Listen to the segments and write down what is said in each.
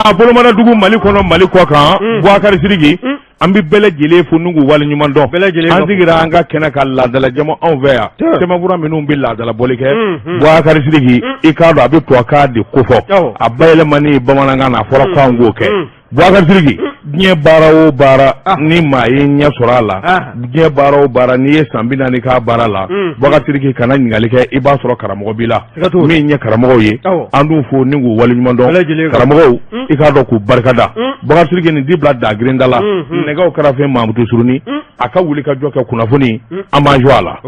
A bolomadadugu Mali kɔnɔ Mali kɔ kan Bubakari Sidiki an bɛ bɛɛ lajɛlen fo n'u k'u waleɲuman dɔn an sigira an ka kɛnɛ kan laadala jamu anw fɛ yan sɛbɛnfura minnu bɛ laadala bɔli kɛ Bubakari Sidiki i k'a dɔn a bɛ tubabukan de kofɔ a bayɛlɛmani bamanankan na a fɔra ko an k'o kɛ Bubakari Sidiki diɲɛ baara o baara ni maa ye ɲɛ sɔrɔ a la diɲɛ baara o baara n'i ye san 40 k'a baara la Bubakari Sidiki kana ɲininkali kɛ i b'a sɔrɔ karamɔgɔ b'i la min ye karamɔgɔw ye an b'u fo ni k'u waleɲuman dɔn karamɔgɔw i k'a dɔn k'u barikada Bubakari Sidiki nin di bila dagirinda la nɛgɛw karafe Mamutu Suruni a ka wuli ka jɔ kɛ kunnafoni an b'an jɔ a la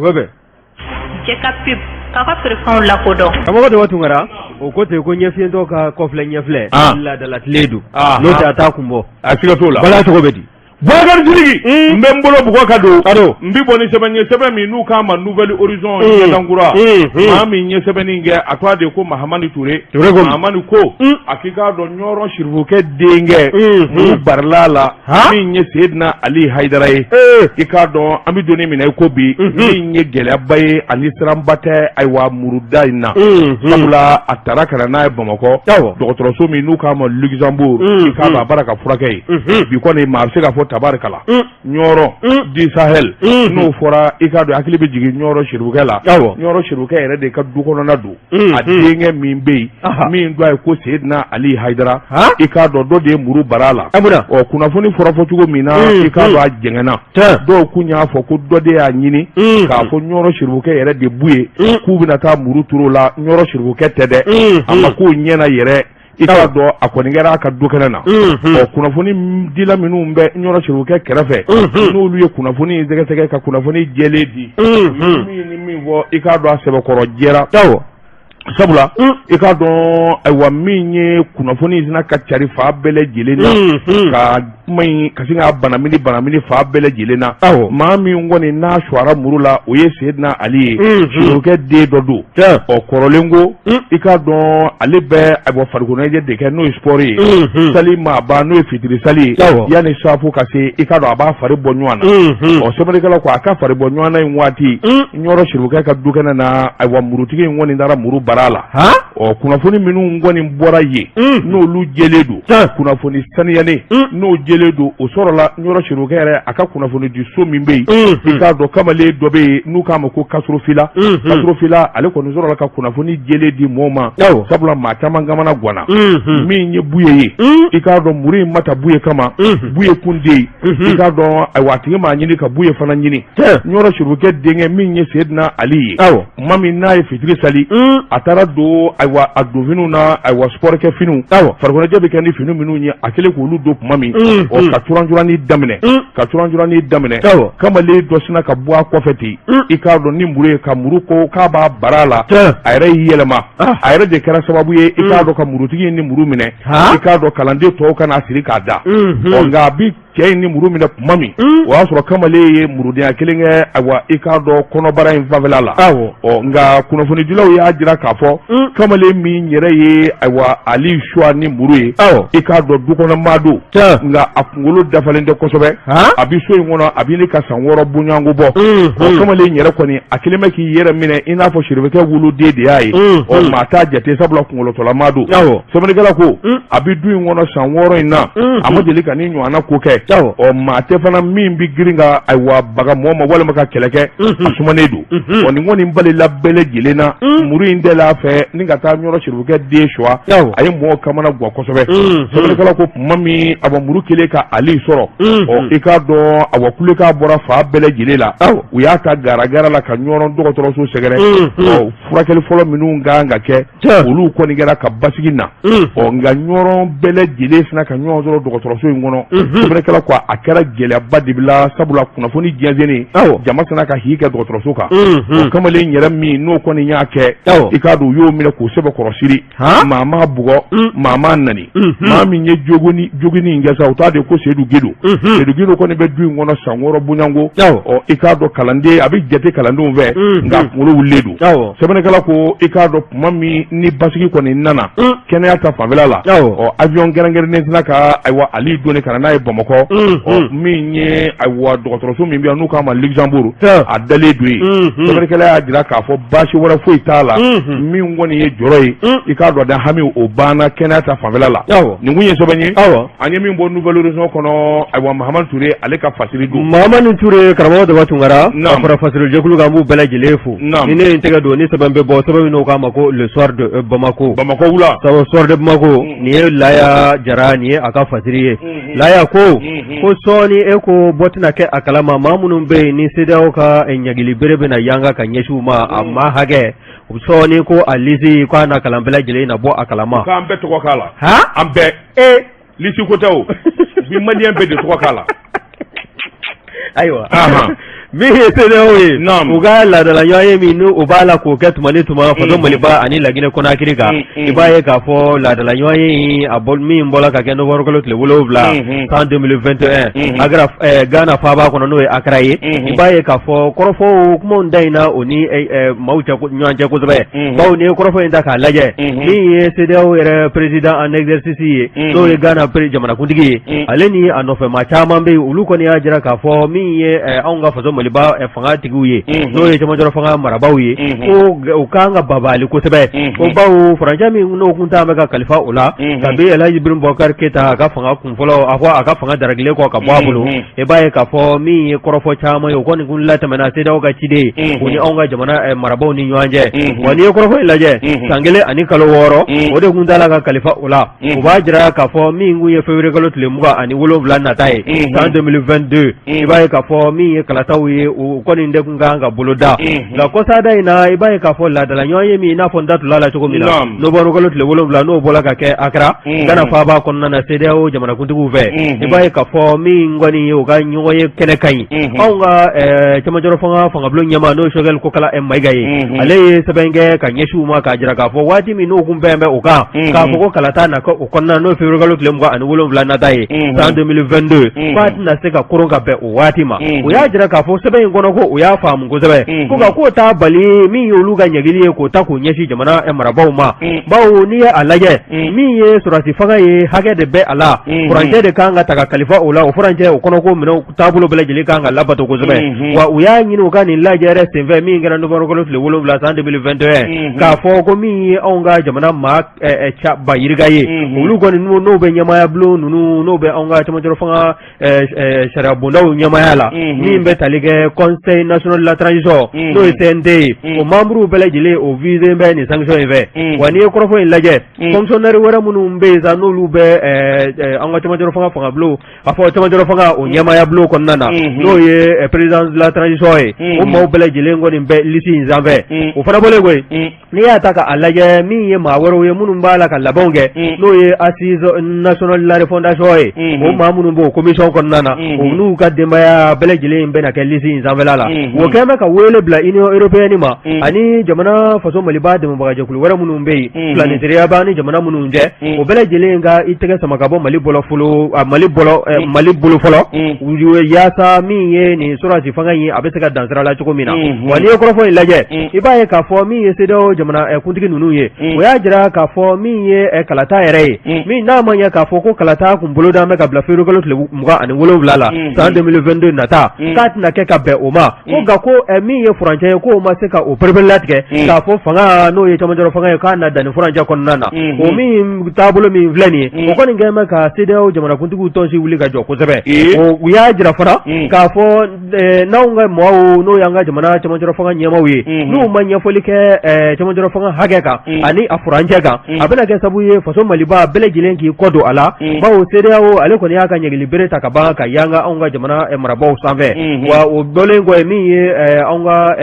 K'a ka feerefɛnw lakodɔn karamɔgɔ Daba Tunkara o ko ten ko ɲɛfiyentɔ ka kɔfilɛ ɲɛfilɛ laadala tile don n'o tɛ a t'a kun bɔ a siga t'o la Bala cogo bɛ di Bubakari Sidiki n bɛ n bolo bugɔ ka don n bɛ bɔ ni sɛbɛn ye sɛbɛn min n'u k'a ma Nouvel Horizon ɲɛdankura maa min ye sɛbɛnni kɛ a tɔgɔ de ko Mahamani Ture Mahamani ko a k'i k'a dɔn Ɲɔrɔ Sirifukɛ denkɛ muru barila la min ye Seyidina Ali Hayidara ye i k'a dɔn an bɛ don min na i ko bi min ye gɛlɛyaba ye ani siranba tɛ ayiwa muruda in na sabula a taara ka na n'a ye Bamakɔ dɔgɔtɔrɔso min n'u k'a ma Luxembourg i k'a dɔn a bara ka furakɛ yen bi kɔni maa bɛ se k'a fɔ tabarikala Ɲɔrɔ du Sahel n'o fɔra i k'a dɔn hakili bɛ jigin Ɲɔrɔ Sirifukɛ la Ɲɔrɔ Sirifukɛ yɛrɛ de ka du kɔnɔna don a denkɛ min bɛ yen min tɔgɔ ye ko Seyidina Ali Hayidara i k'a dɔn dɔ de ye muru bara a la ɔ kunnafoni fɔra fɔ cogo min na i k'a dɔn a jɛngɛnna dɔw kun y'a fɔ ko dɔ de y'a ɲini k'a fɔ Ɲɔrɔ Sirifukɛ yɛrɛ de Buye k'u bɛna taa muru turu la Ɲɔrɔ Sirifukɛ tɛ dɛ a ma k'o ɲɛna yɛrɛ i k'a dɔn a kɔni kɛra a ka du kɛnɛ na ɔ kunnafoni dila minnu bɛ Ɲɔrɔ Sirifukɛ kɛrɛfɛ n'olu ye kunnafoni in sɛgɛsɛgɛ ka kunnafoni jɛlen di min ni min fɔ i k'a dɔn a sɛbɛkɔrɔ jɛra sabula i k'a dɔn ayiwa min ye kunnafoni in sina ka cari fan bɛɛ lajɛlen na ka kuma in ka sin k'a banamini banamini fan bɛɛ lajɛlen na maa min kɔni n'a suara muru la o ye Seyidina Ali ye Sirifukɛ den dɔ don ɔ kɔrɔlen ko i k'a dɔn ale bɛ ayiwa farikolo ɲɛnajɛ de kɛ n'o ye sport ye sali maaba n'o ye fitiri sali ye yanni saafo ka se i k'a dɔn a b'a fari bɔ ɲɔgɔn na ɔ sɛbɛnnikɛla ko a ka fari bɔ ɲɔgɔn na in waati Ɲɔrɔ Sirifukɛ ka du kɛnɛ na ayiwa murutigi in kɔni taara muru bara a la ɔ kunnafoni minnu kɔni bɔra yen n'olu jɛlen don kunnafoni saniyalen n'o jɛlen don o sɔrɔla Ɲɔrɔ Sirifukɛ yɛrɛ a ka kunnafoni di so min bɛ yen i k'a dɔn kamalen dɔ bɛ yen n'u k'a ma ko Kasurufila Kasurufila ale kɔni sɔrɔla ka kunnafoni jɛlen di mɔɔw ma sabula maa caman kamana ganna min ye Buye ye i k'a dɔn muru in ma ta Buye kama Buye kun tɛ yen i k'a dɔn ayiwa a tigi m'a ɲini ka Buye fana ɲini Ɲɔrɔ Sirifukɛ denkɛ min ye Seyidina Ali ye tuma min n'a ye fitiri sali a taara don ayiwa a donfiniw na ayiwa sport kɛ finiw farikolo ɲɛnajɛ bɛ kɛ ni fini minnu ye a kɛlen k'olu don tuma min ɔ ka curancuranni daminɛ ka curancuranni daminɛ kamalen dɔ sinna ka bɔ a kɔfɛ ten i k'a dɔn ni muru ye ka muru ko k'a b'a bara a la a yɛrɛ y'i yɛlɛma a yɛrɛ de kɛra sababu ye i k'a dɔn ka murutigi in ni muru minɛ i k'a dɔn kalanden tɔw ka n'a siri k'a da ɔ nka a bi cɛ in ni muru minɛ tuma min o y'a sɔrɔ kamalen ye murudenya kelen kɛ ayiwa i k'a dɔn kɔnɔbara in fanfɛla la ɔ nka kunnafonidilaw y'a jira k'a fɔ kamalen min yɛrɛ ye ayiwa Ali suwa ni muru ye i k'a dɔn du kɔnɔ maa don nka a kunkolo dafalen tɛ kosɛbɛ a bɛ so in kɔnɔ a bɛ ɲini ka san 6 bɔɲɔgɔnko bɔ ɔ kamalen yɛrɛ kɔni a kelen bɛ k'i yɛrɛ minɛ i n'a fɔ sirifukɛ woloden de y'a ye ɔ maa t'a jate sabula kunkolotɔlama don sɛbɛnnikɛla ko a bɛ du in kɔnɔ san 6 in na a ma deli ka nin ɲɔgɔnna ko kɛ ɔ maa tɛ fana min bɛ girin ka ayiwa baga mɔgɔ ma walima ka kɛlɛ kɛ a sumanen don ɔ nin kɔni balila bɛɛ lajɛlen na muru in tɛla a fɛ ni ka taa Ɲɔrɔ sirifukɛ den suwa a ye mɔgɔw kamana gan kosɛbɛ sɛbɛnnikɛla ko tuma min awa muru kɛlen ka Ali sɔrɔ ɔ i k'a dɔn awa kulekan bɔra fan bɛɛ lajɛlen la u y'a ta garagara la ka Ɲɔrɔ dɔgɔtɔrɔso sɛgɛrɛ ɔ furakɛli fɔlɔ minnu ka kan ka kɛ olu kɔni kɛra ka basigi na ɔ nka Ɲɔrɔ bɛɛ lajɛlen sinna ka ɲɔgɔn sɔrɔ dɔgɔtɔrɔso in kɔnɔ sɛbɛnnikɛla ko a kɛra gɛlɛyaba de la sabula kunnafoni jɛnsɛnnen jama sinna ka hi kɛ dɔgɔtɔrɔso kan o kamalen yɛrɛ min n'o kɔni y'a kɛ i k'a dɔn u y'o minɛ k'o sɛbɛkɔrɔ siri maa m'a bugɔ maa m'a nani maa min ye joginni in kɛ sa o t'a de ko Seyidu Gindo Seyidu Gindo kɔni bɛ du in kɔnɔ san 6 bonyanko ɔ i k'a dɔn kalanden a bɛ jate kalandenw fɛ nka a kunkolo wulilen don sɛbɛnnikɛla ko i k'a dɔn tuma min ni basigi kɔni nana kɛnɛya ta fanfɛla la ɔ avion kɛrɛnkɛrɛnnen sinna ka ayiwa Ali doni ka na n'a ye Bamakɔ. kɔrɔ, min ye ayiwa dɔgɔtɔrɔso min bɛ yan n'u k'a ma Luxembourg, a dalen don yen. Sɛbɛnnikɛla y'a jira k'a fɔ baasi wɛrɛ foyi t'a la. Min kɔni ye jɔrɔ ye, i k'a dɔn da hami o banna kɛnɛya ta fanfɛla la. Nin kun ye sɛbɛn ye an ye min bɔ Nouvel Horizon kɔnɔ. Ayiwa, Mahamani Ture, ale ka fasiri don. Mahamani Ture, karamɔgɔ Daba Tunkara, a fara fasirijɛkulu kan, an b'u bɛɛ lajɛlen fo. Ni ne ye n tɛgɛ don ni sɛbɛn bɛ bɔ, sɛbɛn min n'o k'a ma ko Le Soir de Bamako. Bamakɔ wula. Soir de Bamako, nin ye Laya Jara, nin ye a ka fasiri ye. Laya ko ko sɔɔni e ko bɔ tɛna kɛ a kalama maa minnu bɛ yen ni CEDEAO ka ɲangili bere bɛna yanga ka ɲɛsin u ma, a maa hakɛ sɔɔni ko a lisi k'a na kalan bɛɛ lajɛlen na bɔ a kalama. K'an bɛɛ tɔgɔ k'a la. An bɛɛ. Lisi ko tɛ, o bi maliyɛn bɛɛ de tɔgɔ k'a la. Ayiwa, min ye CEDEAO ye, u ka laadala ɲɔgɔnye min n'u u b'a la k'o kɛ tuma ni tuma faso Maliba ani Laginɛ Konakiri kan, i b'a ye k'a fɔ laadala ɲɔgɔnye in a bɔ min bɔra ka kɛ novembre kalo tile 7 san 2021 Agra Ghana faaba kɔnɔ, n'o ye Accra ye, i b'a ye k'a fɔ kɔrɔfɔw kumaw da in na o ni maaw cɛ ɲɔgɔn cɛ kosɛbɛ, bawo n'i ye kɔrɔfɔ in ta k'a lajɛ, min ye CEDEAO yɛrɛ président en exercice ye, n'o ye Ghana jamanakuntigi ye, ale ni a nɔfɛ maa caman bɛ yen, olu kɔni y'a jira k'a fɔ min ye anw ka faso Maliba fangatigiw ye, n'o ye cɛmancɛrɔ fanga marabaaw ye, ko u kan ka babaali kosɛbɛ, ko bawo furancɛ min n'o kun t'an bɛ ka kalifa o la kabi Elhaji Ibrahim Boubacar Keita a ka fanga kun fɔlɔ, a ko a ka fanga darakilen kɔ ka bɔ a bolo, i b'a ye k'a fɔ min ye kɔrɔfɔ caman ye, o kɔni kun latɛmɛna CEDEAO ka ciden o ni anw ka jamana marabaaw ni ɲɔgɔn cɛ. Wa n'i ye kɔrɔfɔ in lajɛ, san 1 ani kalo 6, o de kun t'a la ka kalifa o la. O b'a jira k'a fɔ min kun ye février kalo tile 27 nata ye san 2022, i b'a ye k'a fɔ min ye kalataw ye, o kɔni de kun kan ka boloda. Nka kɔsada in na, i b'a ye k'a fɔ laadala ɲɔgɔnye min, i n'a fɔ n da tula la cogo min na, novembre kalo tile 7 n'o bɔra ka kɛ Accra, Ghana faaba kɔnɔna na, CEDEAO jamanakuntigiw fɛ, i b'a ye k'a fɔ min kɔni ye u ka ɲɔgɔnye kɛnɛ ka ɲi, anw ka cɛmancɛrɔ fanga fangabulon ɲɛmaa, n'o ye Choguel Kokala Mayiga ye, ale ye sɛbɛn kɛ ka ɲɛsin u ma k'a jira k'a fɔ waati min n'u kun bɛn bɛ o kan k'a fɔ ko kalata na o kɔnɔna, n'o ye février kalo tile 27 nata ye san 2022, k'a tɛna se ka koron ka bɛn o waati ma. U y'a jira k'a fɔ sɛbɛn in kɔnɔ ko u y'a faamu kosɛbɛ ko nka k'o t'a bali min ye olu ka ɲangili ye k'o ta k'o ɲɛsin jamana marabaaw ma, bawo n'i ye a lajɛ, min ye sɔrɔdasi fanga ye, hakɛ de bɛ a la, furancɛ de kan ka ta ka kalifa o la, o furancɛ o kɔnɔ ko minɛnw taabolo bɛɛ lajɛlen kan ka labato kosɛbɛ. Wa u y'a ɲini u ka nin lajɛ yɛrɛ senfɛ min kɛra novembre kalo tile 7 san 2021, k'a fɔ ko min ye anw ka jamana maa ba yirika ye, olu kɔni n'o bɛ ɲɛmaaya bulon ninnu, n'o bɛ anw ka cɛmancɛrɔ fanga sariya bondaw ɲɛmaaya la, min bɛ tali kɛ Conseil national de la transition, n'o ye CNT ye, o membre bɛɛ lajɛlen o visé bɛ nin sanction in fɛ. Wa n'i ye kɔrɔfɔ in lajɛ, fonctionnaire wɛrɛ minnu bɛ yen sa, n'olu bɛ an ka cɛmancɛrɔ fanga fangabulon, a fɔ cɛmancɛrɔ fanga o ɲɛmaaya bulon kɔnɔna na, n'o ye présidence de la transition ye, o maaw bɛɛ lajɛlen kɔni bɛ liste in sanfɛ. O fana bɔlen koyi, n'i y'a ta k'a lajɛ, min ye maa wɛrɛw ye minnu b'a la ka labɛnw kɛ, n'o ye assise nationale de la refondation ye, o maa minnu b'o commission kɔnɔna na, o n'u ka denbaya bɛɛ lajɛlen bɛna kɛ liste in sanfɛla la. O kɛlen bɛ ka wele bila Union européenne ma ani jamana faso Maliba dɛmɛbagajɛkulu wɛrɛ minnu bɛ yen, filaninteriya b'an ni jamana minnu cɛ, o bɛɛ lajɛlen ka i tɛgɛ sama ka bɔ Mali bolo Mali bolo Mali bolo fɔlɔ, yaasa min ye nin sɔrɔdasi fanga in, a bɛ se ka dan sira la cogo min na. Wa n'i ye kɔrɔfɔ in lajɛ, i b'a ye k'a fɔ min ye CEDEAO jamana kuntigi ninnu ye, o y'a jira k'a fɔ min ye kalata yɛrɛ ye, min n'a ma ɲɛ k'a fɔ ko kalata kun boloda bɛ ka bila février kalo tile 27 la san 2022 nata, k'a tɛna kɛ ka bɛn o ma, ko nka ko min ye furancɛ ye, k'o ma se ka o pereperelatigɛ k'a fɔ fanga n'o ye cɛmancɛrɔ fanga ye, k'a na dan nin furancɛ kɔnɔna na. O min taabolo min filɛ nin ye, o kɔni kɛlen bɛ ka CEDEAO jamanakuntigiw tɔnsi wuli ka jɔ kosɛbɛ. U y'a jira fana k'a fɔ n'anw ka maaw, n'o y'an ka jamana cɛmancɛrɔ fanga ɲɛmaaw ye, n'u ma ɲɛfɔli kɛ cɛmancɛrɔ fanga hakɛ kan ani a furancɛ kan, a bɛna kɛ sababu ye faso Maliba bɛɛ lajɛlen k'i kɔ don a la, bawo CEDEAO ale kɔni y'a ka ɲangili bere ta ka ban ka yanga anw ka jamana marabaaw sanfɛ. Wa o bɔlen kɔ ye, min ye anw ka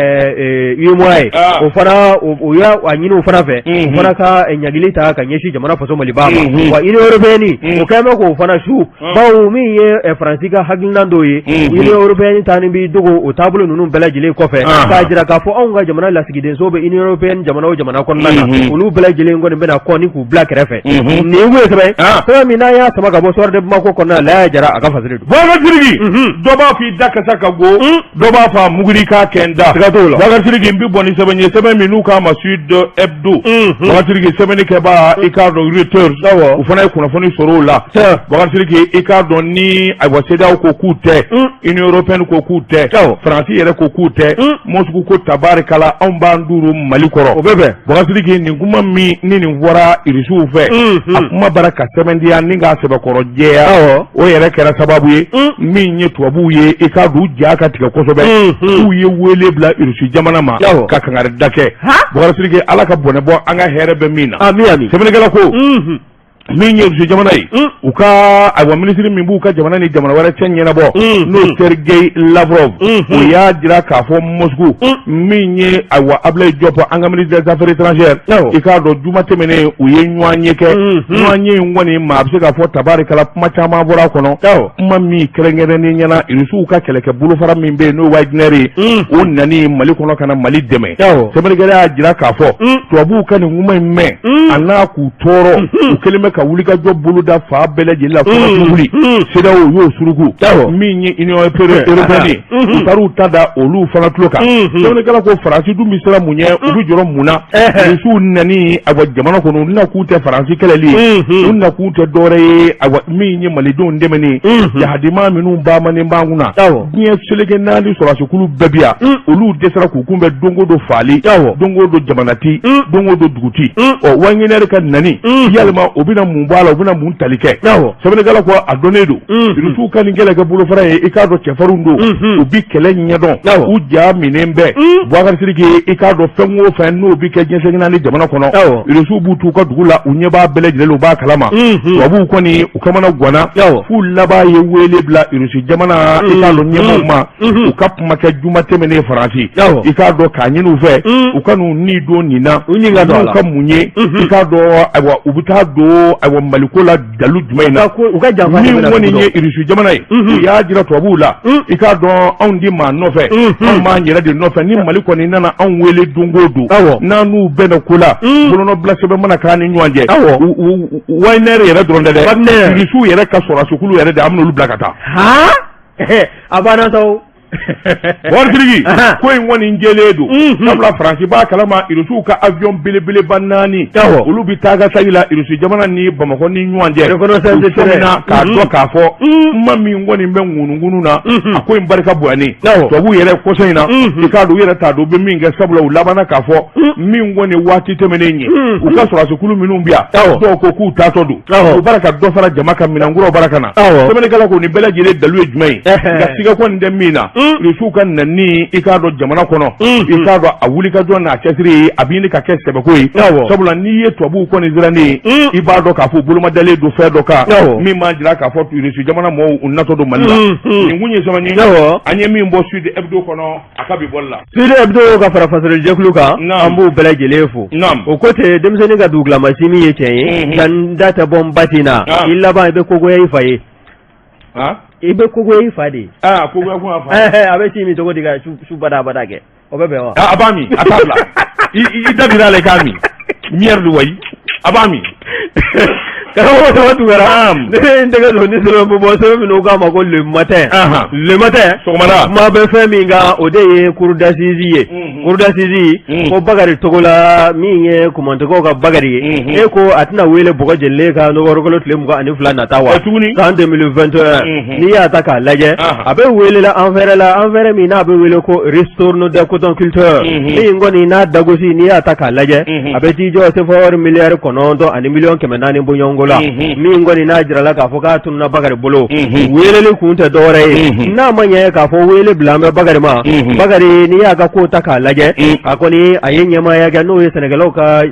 UEMOA ye, o fana u y'a ɲini o fana fɛ, o fana ka ɲangili ta ka ɲɛsin jamana faso Maliba ma. Wa Union européenne, o kɛlen bɛ k'o fana su, bawo min ye Faransi ka hakilina dɔw ye, Union européenne ta ni b'i dogo o taabolo ninnu bɛɛ lajɛlen kɔfɛ, k'a jira k'a fɔ anw ka jamana lasigidenso bɛ Union européenne jamana o jamana kɔnɔna na, olu bɛɛ lajɛlen kɔni bɛna kɔn ni k'u bila kɛrɛfɛ. Nin ye sɛbɛn sɛbɛn min n'an y'a sama ka bɔ Soir de Bamako kɔnɔna na, Laya Jara a ka fasiri don. Bɔn Sidiki, dɔ b'a fɔ i da kasa ka go. Dɔ b'a fɔ a muguri k'a kɛ n da. Siga t'o la. Bakari Sidiki, n bɛ bɔ ni sɛbɛn ye, sɛbɛn min n'u k'a ma Sud Hebdo. Bakari Sidiki, sɛbɛnnikɛbaa, i k'a dɔn, Reuters, u fana ye kunnafoni sɔrɔ o la. Bakari Sidiki, i k'a dɔn ni ayiwa CEDEAO ko k'u tɛ, Union européenne ko k'u tɛ, Faransi yɛrɛ ko k'u tɛ, Moscou ko tabarikala, anw b'an duuru Mali kɔrɔ. O bɛ bɛn. Bakari Sidiki, nin kuma min ni nin fɔra Irisiw fɛ, a kuma bara ka sɛbɛntiya ni k'a sɛbɛkɔrɔ jɛya. O yɛrɛ kɛra sababu ye min ye tubabuw ye, i k'a dɔn, u ja ka tigɛ kosɛbɛ, k'u ye wele bila Irisi jamana ma ka kangari da kɛ. Bakari Sidiki, Ala ka bɔnɛ bɔ an ka hɛrɛ bɛ min na. Sɛbɛnnikɛla ko min ye Irisi jamana ye, u ka ayiwa minisiri min b'u ka jamana ni jamana wɛrɛ cɛ ɲɛnabɔ, n'o Sergei Lavrov, o y'a jira k'a fɔ Moscou, min ye ayiwa Ablaye Diop, an ka ministre des affaires étrangères, i k'a dɔn juma tɛmɛnen u ye ɲɔgɔn ye kɛ. Ɲɔgɔn ye in kɔni maa bɛ se k'a fɔ tabarikala, kuma caman bɔra a kɔnɔ, kuma min kɛrɛnkɛrɛnnen ɲɛna Irisiw ka kɛlɛkɛ bolofara min bɛ yen n'o Wagner ye, o nani Mali kɔnɔ ka na Mali dɛmɛ. Sɛbɛnnikɛla y'a jira k'a fɔ tubabuw ka nin kuma in mɛn a n'a k'u tɔɔrɔ, u kɛlen bɛ ka wulikajɔ boloda fan bɛɛ lajɛlen la fo ka wuli. CEDEAO y'o suruku, min ye Union européenne ye, u taar'u ta da olu fana tulo kan. Sɛbɛnnikɛla ko Faransi dun bɛ siran mun ɲɛ, u bɛ jɔrɔ mun na Irisiw nani ayiwa jamana kɔnɔ? U nakun tɛ Faransi kɛlɛli ye, u nakun tɛ dɔwɛrɛ ye, ayiwa min ye malidenw dɛmɛni ye, jahadima minnu bamanen b'an kunna. Diɲɛ seleke naani sɔrɔdasikulu bɛɛ bi yan, olu dɛsɛra k'u kunbɛn. Don o don faali, don o don jamana ci, don o don dugu ci. Ɔ Wagner ka nani, yalima o bɛna mun bɔ a la, o bɛna mun tali kɛ? Sɛbɛnnikɛla ko a dɔnnen don Irisiw ka nin kɛlɛkɛ bolofara ye, i k'a dɔn cɛfarinw don, u bi kɛlɛ ɲɛdɔn, u ja minen bɛɛ. Bubakari Sidiki, i k'a dɔn fɛn o fɛn n'o bi kɛ diɲɛ seleke naani jamana kɔnɔ, Irisiw b'u t'u ka dugu la, u ɲɛ b'a bɛɛ lajɛlen, u b'a kalama. Tubabuw kɔni u kamana ganna f'u laban ye wele bila Irisi jamana, i k'a dɔn, ɲɛmaaw ma, u ka kuma kɛ juma tɛmɛnen Faransi, i k'a dɔn k'a ɲini u fɛ u ka n'u ni don nin na, u ka mun ye, i k'a dɔn ayiwa u bɛ taa don ayiwa Maliko la dalu jumɛn in na. U ka janfa min kɔni ye Irisi jamana ye, u y'a jira tubabuw la, i k'a dɔn anw di maa nɔfɛ, anw b'an yɛrɛ de nɔfɛ. Ni Mali kɔni nana anw wele don o don, n'an n'u bɛnna ko la, bolonɔbila sɛbɛn mana k'an ni ɲɔgɔn cɛ, Wagner yɛrɛ dɔrɔn tɛ dɛ, Irisiw yɛrɛ ka sɔrɔdasikulu yɛrɛ de, an bɛn'olu bila ka taa. A banna sa o. Bubakari Sidiki, ko in kɔni jɛlen don, sabula Faransi b'a kalama Irisiw ka avion belebeleba naani, olu bɛ taa ka segin la Irisi jamana ni Bamakɔ ni ɲɔgɔn cɛ. Reconnaissance u sɔmina k'a dɔn k'a fɔ kuma min kɔni bɛ ŋunuŋunu na, a ko in barika bonyanen. Tubabuw yɛrɛ kɔsa in na, i k'a dɔn u yɛrɛ t'a dɔn u bɛ min kɛ, sabula u labanna k'a fɔ min kɔni waati tɛmɛnen ye, u ka sɔrɔdasikulu minnu bɛ yan, dɔw ko k'u taatɔ don, u bara ka dɔ fara jama kan, minɛnkuraw bara ka na. Sɛbɛnnikɛla ko nin bɛɛ lajɛlen dalu ye jumɛn ye? Nka siga kɔni tɛ min na, Irisiw ka nani, i k'a dɔn, jamana kɔnɔ, i k'a dɔn a wulikajɔ n'a cɛsiri, a bɛ ɲini ka kɛ sɛbɛko ye, sabula n'i ye tubabuw kɔni sirannen ye, i b'a dɔn k'a fɔ u bolomadalen don fɛn dɔ kan min b'a jira k'a fɔ Irisi jamana mɔgɔw u natɔ don Mali la. Nin kun ye sɛbɛn ye an ye min bɔ Sud Hebdo kɔnɔ a ka bi bɔli la. Sud Hebdo ka fara fasodenjɛkulu kan, an b'u bɛɛ lajɛlen fo. O ko tɛ denmisɛnnin ka dugutigilamasi min ye tiɲɛ ye, nka n da tɛ bɔ n ba tin na. I laban i bɛ kogoya i fa ye. I bɛ kogoya i fa de ye. A bɛ sin min cogo di ka su badabada kɛ? O bɛ bɛn wa? A b'a min, a t'a bila. I da dir'a la i k'a min. Merde wayi, a b'a min. Karamɔgɔ Saba Tunkara, ne ye n tɛgɛ don ni sɛbɛn bɔ sɛbɛn min n'u k'a ma ko Le Matin. Le Matin, sɔgɔmada, kuma bɛ fɛn min kan, o de ye cour d'assises ye. Cour d'assises ko Bakari Togola min ye Kumantukaw ka Bakari ye, e ko a tɛna wele bɔgɔ jenilen kan nowanburukalo tile 22 nata wa tuguni san 2021. N'i y'a ta k'a lajɛ, a bɛ welela an fɛrɛ la, an fɛrɛ min n'a bɛ wele ko ristourne des cotonculteurs, min kɔni n'a dagosi, n'i y'a ta k'a lajɛ, a bɛ t'i jɔ sefa wari miliyari 9 ani miliyɔn 400 bɔɲɔgɔnko la. Min kɔni n'a jirala k'a fɔ k'a tununna Bakari bolo, weleli kun tɛ dɔwɛrɛ ye n'a ma ɲɛ k'a fɔ wele bila an bɛ Bakari ma. Bakari, n'i y'a ka ko ta k'a lajɛ, a kɔni a ye ɲɛmaaya kɛ, n'o ye sɛnɛkɛlaw ka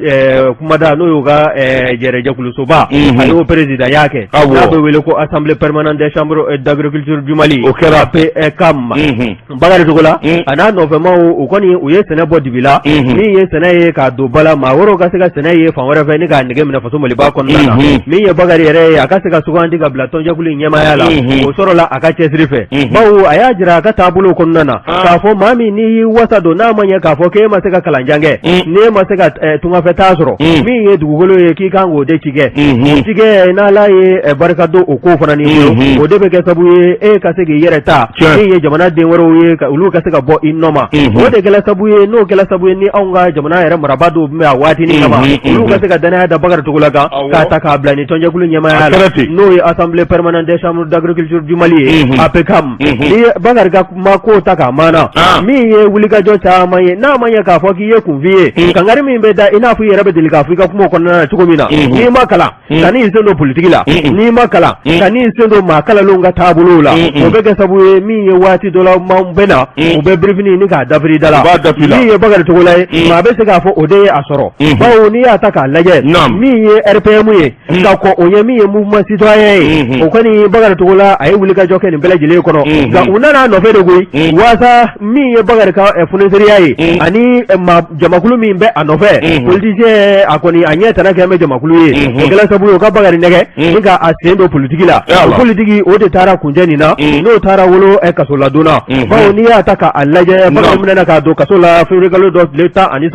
kumada, n'o y'u ka jɛrɛjɛkulusoba, a y'o perezidanya kɛ, n'a bɛ wele ko Assemblée permanente des chambres d'agriculture du Mali, o kɛra APCAM. Bakari Togola a n'a nɔfɛmaw, u kɔni u ye sɛnɛ bɔ dibi la, min ye sɛnɛ ye k'a don ba la, maa wɛrɛw ka se ka sɛnɛ ye fan wɛrɛ fɛ ni k'a nege minɛ faso Maliba kɔnɔna na. Min ye Bakari yɛrɛ ye, a ka se ka sugandi ka bila tɔnjɛkulu in ɲɛmaaya la, o sɔrɔla a ka cɛsiri fɛ, bawo a y'a jira a ka taabolo kɔnɔna na k'a fɔ maa min n'i y'i wasa don, n'a ma ɲɛ k'a fɔ k'e ma se ka kalanjan kɛ, n'e ma se ka tungafɛtaa sɔrɔ, min ye dugukolo ye, k'i kan k'o de cikɛ, o cikɛ n'Ala ye barika don o ko fana n'i bolo, o de bɛ kɛ sabu ye e ka se k'i yɛrɛ ta, min ye jamana den wɛrɛw ye, olu ka se ka bɔ i nɔ ma. O de kɛla sabu ye, n'o kɛla sabu ye ni anw ka jamana yɛrɛ marabaa dɔw bɛ a waatinin kama, olu ka se ka danaya da Bakari Togola kan k'a ta k'a bila nin tɔnjɛkulu ɲɛmaaya la, n'o ye Assemblée permanente des chambres d'agriculture du Mali ye, APCAM. Ni Bakari ka kuma ko ta k'a maana, min ye wulikajɔ caman ye, n'a ma ɲɛ k'a fɔ k'i ye kunfin ye, kangari min bɛ da, i n'a fɔ i yɛrɛ bɛ deli k'a fɔ i ka kuma kɔnɔna na cogo min na, n'i ma kalan, kan'i sen don politiki la, n'i ma kalan, kan'i sen don maa kalanlenw ka taabolow la, o bɛ kɛ sabu ye min ye waati dɔ la maaw bɛ na, u bɛ birifini ni k'a dafiri i da la. Min ye Bakari Togola ye, maa bɛ se k'a fɔ o de ye a sɔrɔ, bawo n'i y'a ta k'a lajɛ, min ye RPM ye ka kɔn o ɲɛ, min ye mouvement citoyen ye, o kɔni Bakari Togola a ye wulikajɔ kɛ nin bɛɛ lajɛlen kɔnɔ, nka u nana a nɔfɛ de koyi, waasa min ye Bakari ka funeseriya ye ani maa jamakulu min bɛ a nɔfɛ, politicien, a kɔni a ɲɛ tana kɛ bɛ jamakulu ye, o kɛla sababu ye u ka Bakari nɛgɛ ni ka a sen don politiki la. O politiki o de taara kuncɛ nin na, n'o taara wolo kasoladon na, bawo n'i y'a ta k'a lajɛ, Bakari minɛna k'a don kaso la février kalo dɔ tile 13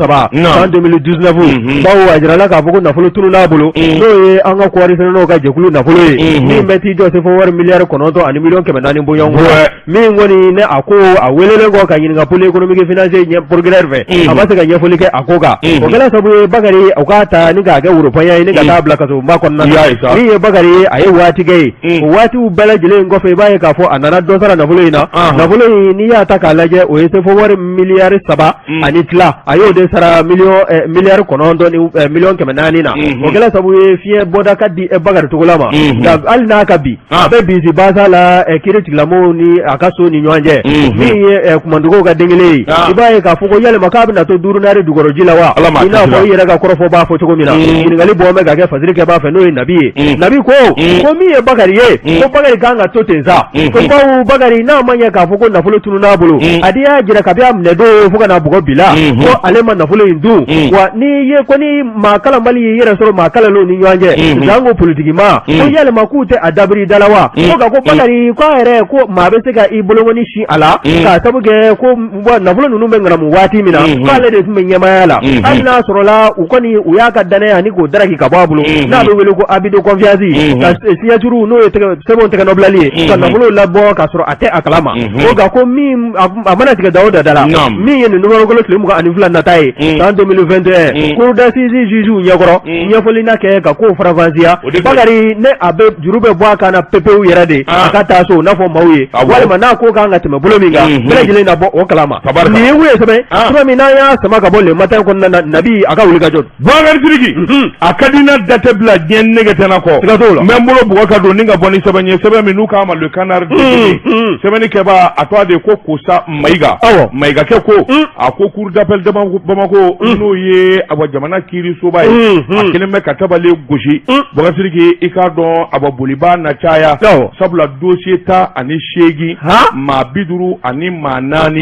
san 2019, bawo a jirala k'a fɔ ko nafolo tunun'a bolo, n'o ye an ka kɔɔri sɛnɛnaw ka jɛkulu nafolo ye, min bɛ t'i jɔ sefa wari miliyari 9 ani miliyɔn 400 bɔɲɔgɔnko. Min kɔni ne a ko a welelen kɔ ka ɲininka pôle économique financier ɲɛ procureur fɛ, a ma se ka ɲɛfɔli kɛ a ko kan. O kɛla sababu ye Bakari u k'a ta ni k'a kɛ woropanya ye ni ka taa bila kasoba kɔnɔna na. Min ye Bakari ye, a ye waati kɛ yen. O waatiw bɛɛ lajɛlen kɔfɛ, i b'a ye k'a fɔ a nana dɔ sara nafolo in na. Nafolo in, n'i y'a ta k'a lajɛ, o ye sefa wari miliyari 3 ani tila, a y'o de sara miliyari 9 ni miliyɔn 400 na. O kɛla sababu ye fiɲɛ bɔda ka di Bakari Togola ma. Nka hali n'a ka bi a bɛ bisi basa la kiiri tigilamɔgɔw ni a ka so ni ɲɔgɔn cɛ, min ye kumanduguw ka den kelen ye, i b'a ye k'a fɔ ko yalima k'a bɛna to duurunaari dugukɔrɔji la wa, i n'a fɔ i yɛrɛ ka kɔrɔfɔ b'a fɔ cogo min na. Ɲininkali bɔ bɛ ka kɛ fasiri kɛbaa fɛ, n'o ye Nabi ye. Nabi ko ko min ye Bakari ye, ko Bakari kan ka to ten sa, ko bawo Bakari n'a ma ɲɛ k'a fɔ ko nafolo tunun'a bolo, a de y'a jira kabi a minɛ don fo ka na bugɔ bi la ko ale ma nafolo in dun. Wa n'i ye ko ni maa kalanbali y'i yɛrɛ sɔrɔ maa kalanlenw ni ɲɔgɔn cɛ, janko politiki maa, ko yalima k'u tɛ a dabiri da la wa? Ko nka ko Bakari ko a yɛrɛ ko maa bɛ se ka i bolokɔni sin a la, k'a sabu kɛ ko nafolo ninnu bɛ ŋanamu waati min na, k'ale de tun bɛ ɲɛmaaya la. Hali n'a sɔrɔla u kɔni u y'a ka danaya ani k'o daraki ka bɔ a bolo, n'a bɛ wele ko abus de confiance, ka signature, n'o ye sɛbɛnw tɛgɛnɔbilali ye, ka nafolo labɔ k'a sɔrɔ a tɛ a kalama. Ko nka ko min a mana tigɛ da o da da la, min ye nin novembre kalo tile 22 nata ye san 2021, cour d'assises juge ɲɛkɔrɔ, ɲɛfɔli na kɛ ka kow faranfasiya. Bakari ne a bɛ juru bɛ bɔ a kan na pepewu yɛrɛ de, a ka taa so n'a fɔ maaw ye, walima n'a ko kan ka tɛmɛ bolo min kan, bɛɛ lajɛlen na bɔ o kalama. Nin ye kun ye sɛbɛn min n'an y'a sama ka bɔ Le Matin kɔnɔna na, Nabi a ka wuli ka jɔ. Bakari Sidiki, a ka di n na da tɛ bila diɲɛ nege tɛ n na kɔ. Siga t'o la. N bɛ n bolo bugɔ ka don ni ka bɔ ni sɛbɛn ye, sɛbɛn min n'u k'a ma Le Canard déchaîné. Sɛbɛnni kɛbaa a tɔgɔ de ko Kosa Mayiga. Mayigakɛ ko a ko cour d'appel de Bamako, n'o ye awa jamana kiirisoba ye, a kelen bɛ ka tabale gosi. Bakari Sidiki, i k'a dɔn awa boliba na caya, sabula dossier 18, maa 54.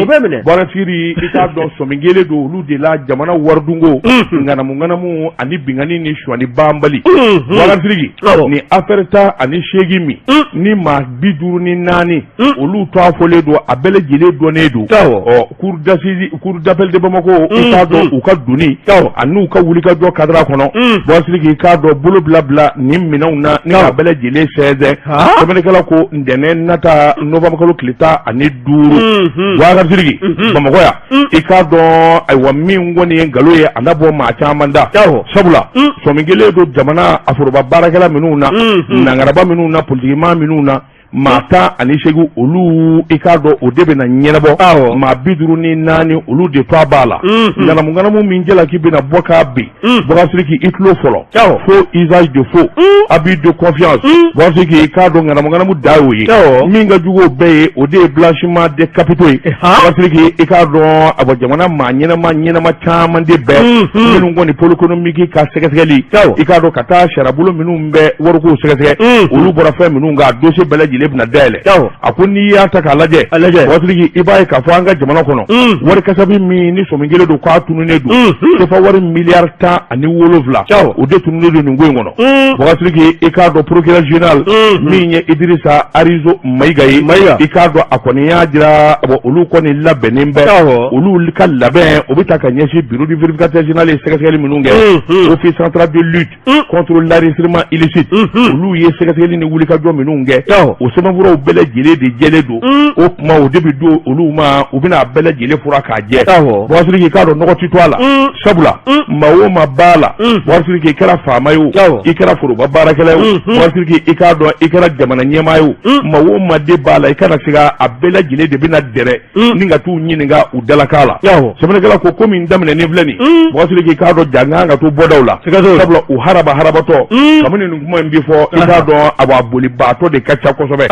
O bɛ minɛ. Bakari Sidiki, i k'a dɔn sɔmi kelen don olu de la jamana waridunko, ŋanamu ŋanamu ani binkanni ni sonyali banbali. Bakari Sidiki, ni affaire 18 min ni maa 54 olu tɔgɔ fɔlen don, a bɛɛ lajɛlen dɔnnen don. Ɔ cour d'assises, cour d'appel de Bamako, i k'a dɔn u ka donni ani u ka wulikajɔ cadre kɔnɔ, Bakari Sidiki, i k'a dɔn bolo bila bila nin minɛnw na ni k'a bɛɛ lajɛlen sɛnsɛn. Sɛbɛnnikɛla ko ntɛnɛn nata novembre kalo tile 15, Bakari Sidiki, Bamakɔ yan, i k'a dɔn ayiwa min kɔni ye nkalon ye, a na bɔ maa caman da, sabula sɔmi kelen don jamana a foroba baarakɛla minnu na, nangaraba minnu na, politikimaa minnu na, maa 18 olu, i k'a dɔn o de bɛna ɲɛnabɔ, maa 54 olu de tɔgɔ b'a la. Ŋanamu ŋanamu min jalaki bɛna bɔ k'a bin, Bakari Sidiki, i tulo fɔlɔ, faux usage de faux, abus de confiance. Bakari Sidiki, i k'a dɔn ŋanamu ŋanamu da y'o ye. Min ka jugu o bɛɛ ye, o de ye blanchiment de capitaux ye. Bakari Sidiki, i k'a dɔn a bɔ jamana maa ɲɛnama ɲɛnama caman de bɛɛ minnu kɔni pôle économique ka sɛgɛsɛgɛli, i k'a dɔn ka taa sariyabolo minnu bɛ wariko sɛgɛsɛgɛ, olu bɔra fɛn minnu kan, dossier bɛɛ lajɛlen. lajɛlen bɛna dayɛlɛ. A ko n'i y'a ta k'a lajɛ, Bubakari, i b'a ye k'a fɔ an ka jamana kɔnɔ, wari kasabi min ni sɔmi kelen don k'a tununnen don, sefa wari miliyari 17, o de tununnen don nin ko in kɔnɔ. Bubakari, i k'a dɔn procureur général min ye Idirisa Arizo Mayiga ye, i k'a dɔn a kɔni y'a jira, olu kɔni labɛnnen bɛ, olu ka labɛn o bɛ taa ka ɲɛsin bureau du vérificateur général ye sɛgɛsɛgɛli minnu kɛ, office central de lutte contre l'enrichissement illicite, olu ye sɛgɛsɛgɛli ni wulikajɔ minnu kɛ, o sɛbɛnfuraw bɛɛ lajɛlen de jɛlen don. O tuma o de bɛ don olu ma, u bɛna a bɛɛ lajɛlen fura k'a jɛ. Bubakari, i k'a dɔn nɔgɔ ti to a la, sabula maa o maa b'a la, Bubakari, i kɛra faama ye o, i kɛra foroba baarakɛla ye o, Bubakari, i k'a dɔn i kɛra jamana ɲɛmaa ye o, maa o maa de b'a la, i kana siga, a bɛɛ lajɛlen de bɛna dɛrɛ ni ka t'u ɲininka u dalakan la. Sɛbɛnnikɛla ko ko min daminɛnen filɛ nin, Bubakari, k'i k'a dɔn jankan ka to bɔdaw la, sabula u haraba harabatɔ kabini nin kuma in bɛ fɔ, i k'a dɔn a b'a bolibaatɔ de ka ca kosɛbɛ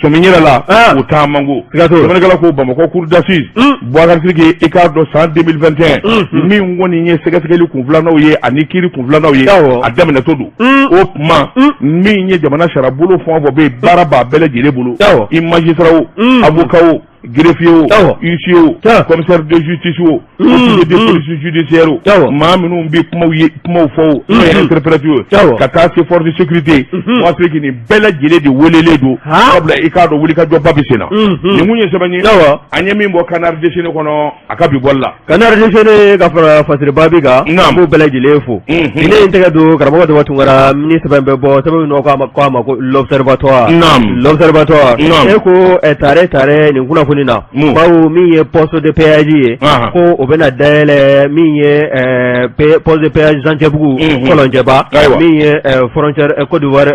sɔmi yɛrɛ la, u taa mango. Sɛbɛnnikɛla ko Bamakɔ cour d'assises, Bubakari Sidiki, i k'a dɔn san 2021 min kɔni ye sɛgɛsɛgɛli kun filananw ye ani kiiri kun filananw ye, a daminɛtɔ don. O tuma min ye jamana sariyabolo fɛn o fɛn bɛ yen, baara b'a bɛɛ lajɛlen bolo, i magistrat o, avocat o, greffier o, huissier o, commissaire de justice o, officier de police judiciaire o, maa minnu bɛ kumaw ye kumaw fɔ o, n'o ye interprète ye, ka taa se force de sécurité, Bubakari, nin bɛɛ lajɛlen de welelen don, sabula i k'a dɔn wulikajɔba bɛ sen na. Nin kun ye sɛbɛn ye an ye min bɔ Canard déchaîné kɔnɔ a ka bi bɔli la. Canard déchaîné ka fara Fasiriba bi kan, an b'u bɛɛ lajɛlen fo. Ni ne ye n tɛgɛ don karamɔgɔ Daba Tunkara ni sɛbɛn bɛ bɔ, sɛbɛn min k'a ma ko L'Observatoire. L'Observatoire e ko tare tare nin kunnafoni na, bawo min ye poste de péage ye, ko o bɛna dayɛlɛ, min ye poste de péage Zancɛbugu Kɔlɔnjɛba, min ye frontière Côte d'Ivoire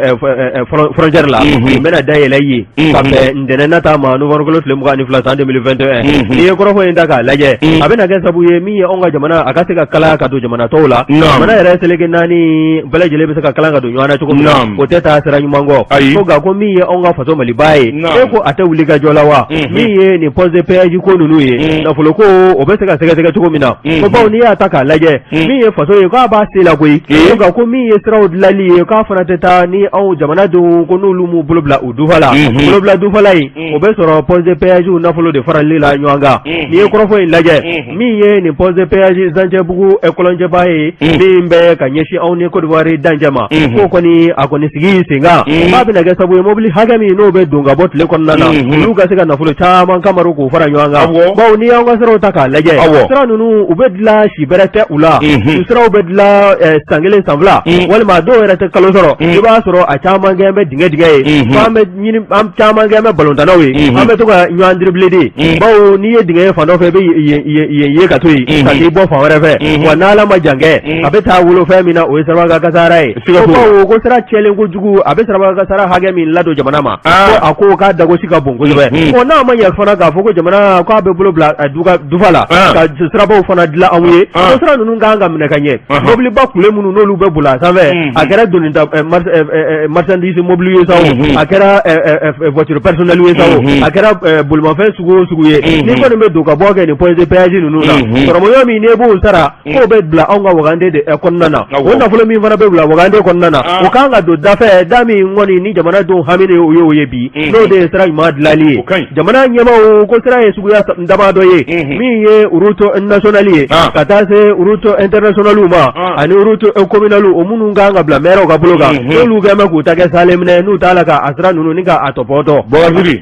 frontière la, o bɛna dayɛlɛ yen ka bɛn ntɛnɛn nata ma, novembre kalo tile 22 san 2021. N'i ye kɔrɔfɔ in ta k'a lajɛ, a bɛna kɛ sabu ye min ye anw ka jamana a ka se ka kala ka don jamana tɔw la. Jamana yɛrɛ seleke naani bɛɛ lajɛlen bɛ se ka kalan ka don ɲɔgɔn na cogo min na, o tɛ taa sira ɲuman kɔ. Ko nka ko min ye anw ka faso Maliba ye, e ko a tɛ wuli ka jɔ la wa? Min ye nin poste de péage ko ninnu ye, nafolo ko o bɛ se ka sɛgɛsɛgɛ cogo min na, ko bawo n'i y'a ta k'a lajɛ, min ye faso ye, k'a b'a se la koyi. Ko nka ko min ye siraw dilanli ye, k'a fana tɛ taa ni anw jamanadenw ko n'olu m'u bolo bila u dufa la. Bolo bila dufa la in, o bɛ sɔrɔ poste de péage nafolo de farali la ɲɔgɔn kan. N'i ye kɔrɔfɔ in lajɛ, min ye nin poste de péage Zancɛbugu Kɔlɔnjɛba ye, min bɛ ka ɲɛsin anw ni Côte d'Ivoire dancɛ ma, k'o kɔni a kɔni sigi sen kan, k'a bɛna kɛ sababu ye mobili hakɛ min n'o bɛ don ka bɔ tile kɔnɔna na, olu ka se ka nafolo caman kamaru k'o fara ɲɔgɔn kan. Bawo n'i y'an ka siraw ta k'a lajɛ, sira ninnu u bɛ dilan, si bɛrɛ tɛ u la, siraw bɛ dilan san kelen, san fila, walima dɔw yɛrɛ tɛ kalo sɔrɔ. I b'a sɔrɔ a caman kɛ bɛ dingɛ dingɛ ye, an bɛ ɲini, an caman kɛ bɛ balontannaw ye, an bɛ to ka ɲɔgɔn dribbler de, bawo n'i ye dingɛ ye fan dɔ fɛ, i bɛ yen ye ka to yen ka t'i bɔ fan wɛrɛ fɛ. Wa n'Ala ma jan kɛ, a bɛ taa wolo fɛn min na, o ye sirabakan kasara ye. Bawo ko sira tiɲɛlen kojugu, a bɛ sirabakan kasara hakɛ min ladon jamana ma, ko a ko k'a dagosi ka bon kosɛbɛ. Ɔ n'a ma ɲɛ fana k'a fɔ ko jamana k'a bɛ bolo bila dufa la ka sirabaw fana dilan anw ye, ko sira ninnu kan ka minɛ ka ɲɛ. Mobiliba kule minnu n'olu bɛ boli a sanfɛ, a kɛra doni ta marchandise mobili ye sa o, a kɛra voiture personnelle ye sa o, a kɛra bolimafɛn sugu o sugu ye, n'i kɔni bɛ don ka bɔ kɛ nin point de péage ninnu na, sɔrɔmɔɲɔ min n'e b'o sara, k'o bɛ bila anw ka wagande de kɔnɔna na. O nafolo min fana bɛ bila wagande kɔnɔna na, o kan ka don dafɛ da min kɔni ni jamanadenw hami de o ye, o ye bi n'o de ye sira ɲuman dilanli ye. Jamana ɲɛmaaw ko sira ye suguya damadɔ ye, min ye route nationale ye ka taa se route internationale ma ani route communale, o minnu kan ka bila maires ka bolo kan, n'olu kɛlen bɛ k'u ta kɛ salen minɛ, n'u t'a la ka a sira ninnu ni k'a tɔpɔtɔ. Bɔkari,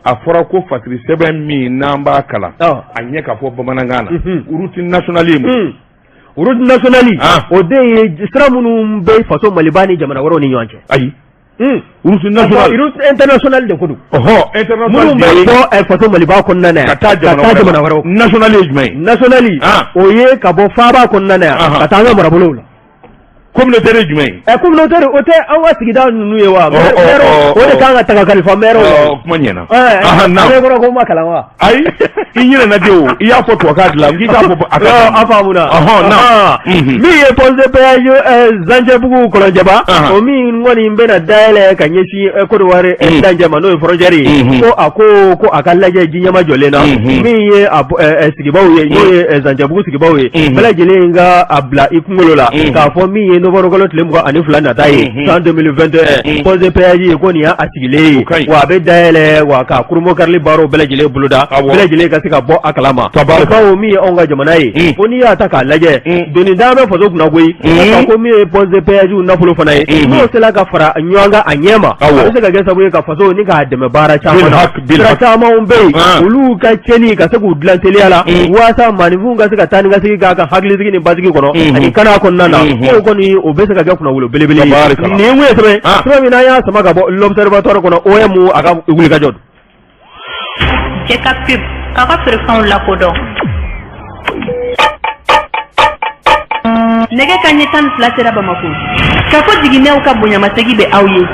a fɔra ko fasiri sɛbɛn min n'an b'a kalan a ɲɛ ka fɔ bamanankan na, route nationale ye mun? Route nationale, o de ye sira minnu bɛ faso Maliba ni jamana wɛrɛw ni ɲɔgɔn cɛ. Ayi, route nationale, route internationale de ko don. Ɔhɔ, internationale minnu bɛ bɔ faso Maliba kɔnɔna na yan ka taa jamana wɛrɛw. Nationale ye jumɛn ye? Nationale, o ye ka bɔ faaba kɔnɔna na yan ka taa an ka marabolow la. Communautaire ye jumɛn ye? Ɛ, communautaire, o tɛ an ka sigida ninnu ye wa? O de kan ka ta ka kalifa maire la. Kuma ɲɛna. Ɛɛ, kɔrɔ ko ma kalan wa? Ayi, i ɲinɛna de o, i y'a fɔ tubabukan de la, n k'i k'a fɔ a ka. A faamuna. Ɔhɔn, na. Min ye poste de péage Zancɛbugu Kɔlɔnjɛba, o min kɔni bɛna dayɛlɛ ka ɲɛsin Côte d'Ivoire dancɛ ma, n'o ye frontière ye, ko a ko a ka lajɛ ji ɲɛma jɔlen na, min ye a sigibaw ye, n'o ye Zancɛbugu sigibaw ye, bɛɛ lajɛlen ka a bila i kunkolo la k'a fɔ min ye novembre kalo tile 22 nata ye san 2021 poste de péage ye ko nin y'a sigilen ye, wa a bɛ dayɛlɛ wa ka kurunbonkarili baaraw bɛɛ lajɛlen boloda, bɛɛ lajɛlen ka se ka bɔ a kalama. Bawo min ye anw ka jamana ye, ko n'i y'a ta k'a lajɛ, doni da bɛ faso kunna koyi, ko min ye poste de péage nafolo fana ye, n'o sera ka fara ɲɔgɔn kan a ɲɛ ma, a bɛ se ka kɛ sababu ye ka faso ni k'a dɛmɛ baara caman na. Sira camanw bɛ yen, olu ka cɛnni ka se k'u dilan teliya la, waasa maaninfinw ka se ka taa ni ka segin k'a ka hakilisigi ni basigi kɔnɔ ani kana kɔnɔna na. K'o kɔni o bɛ se ka kɛ kunnawolo belebele ye. Nin ye sɛbɛn sɛbɛn min n'an y'a sama ka bɔ L'Observatoire kɔnɔ, OM a ka wulikajɔ don. Cɛ ka pub k'a ka feerefɛnw lakodɔn. Nɛgɛ kanɲɛ 12 sera Bamakɔ. Kafo jiginɛw ka bonyamasegin bɛ aw ye.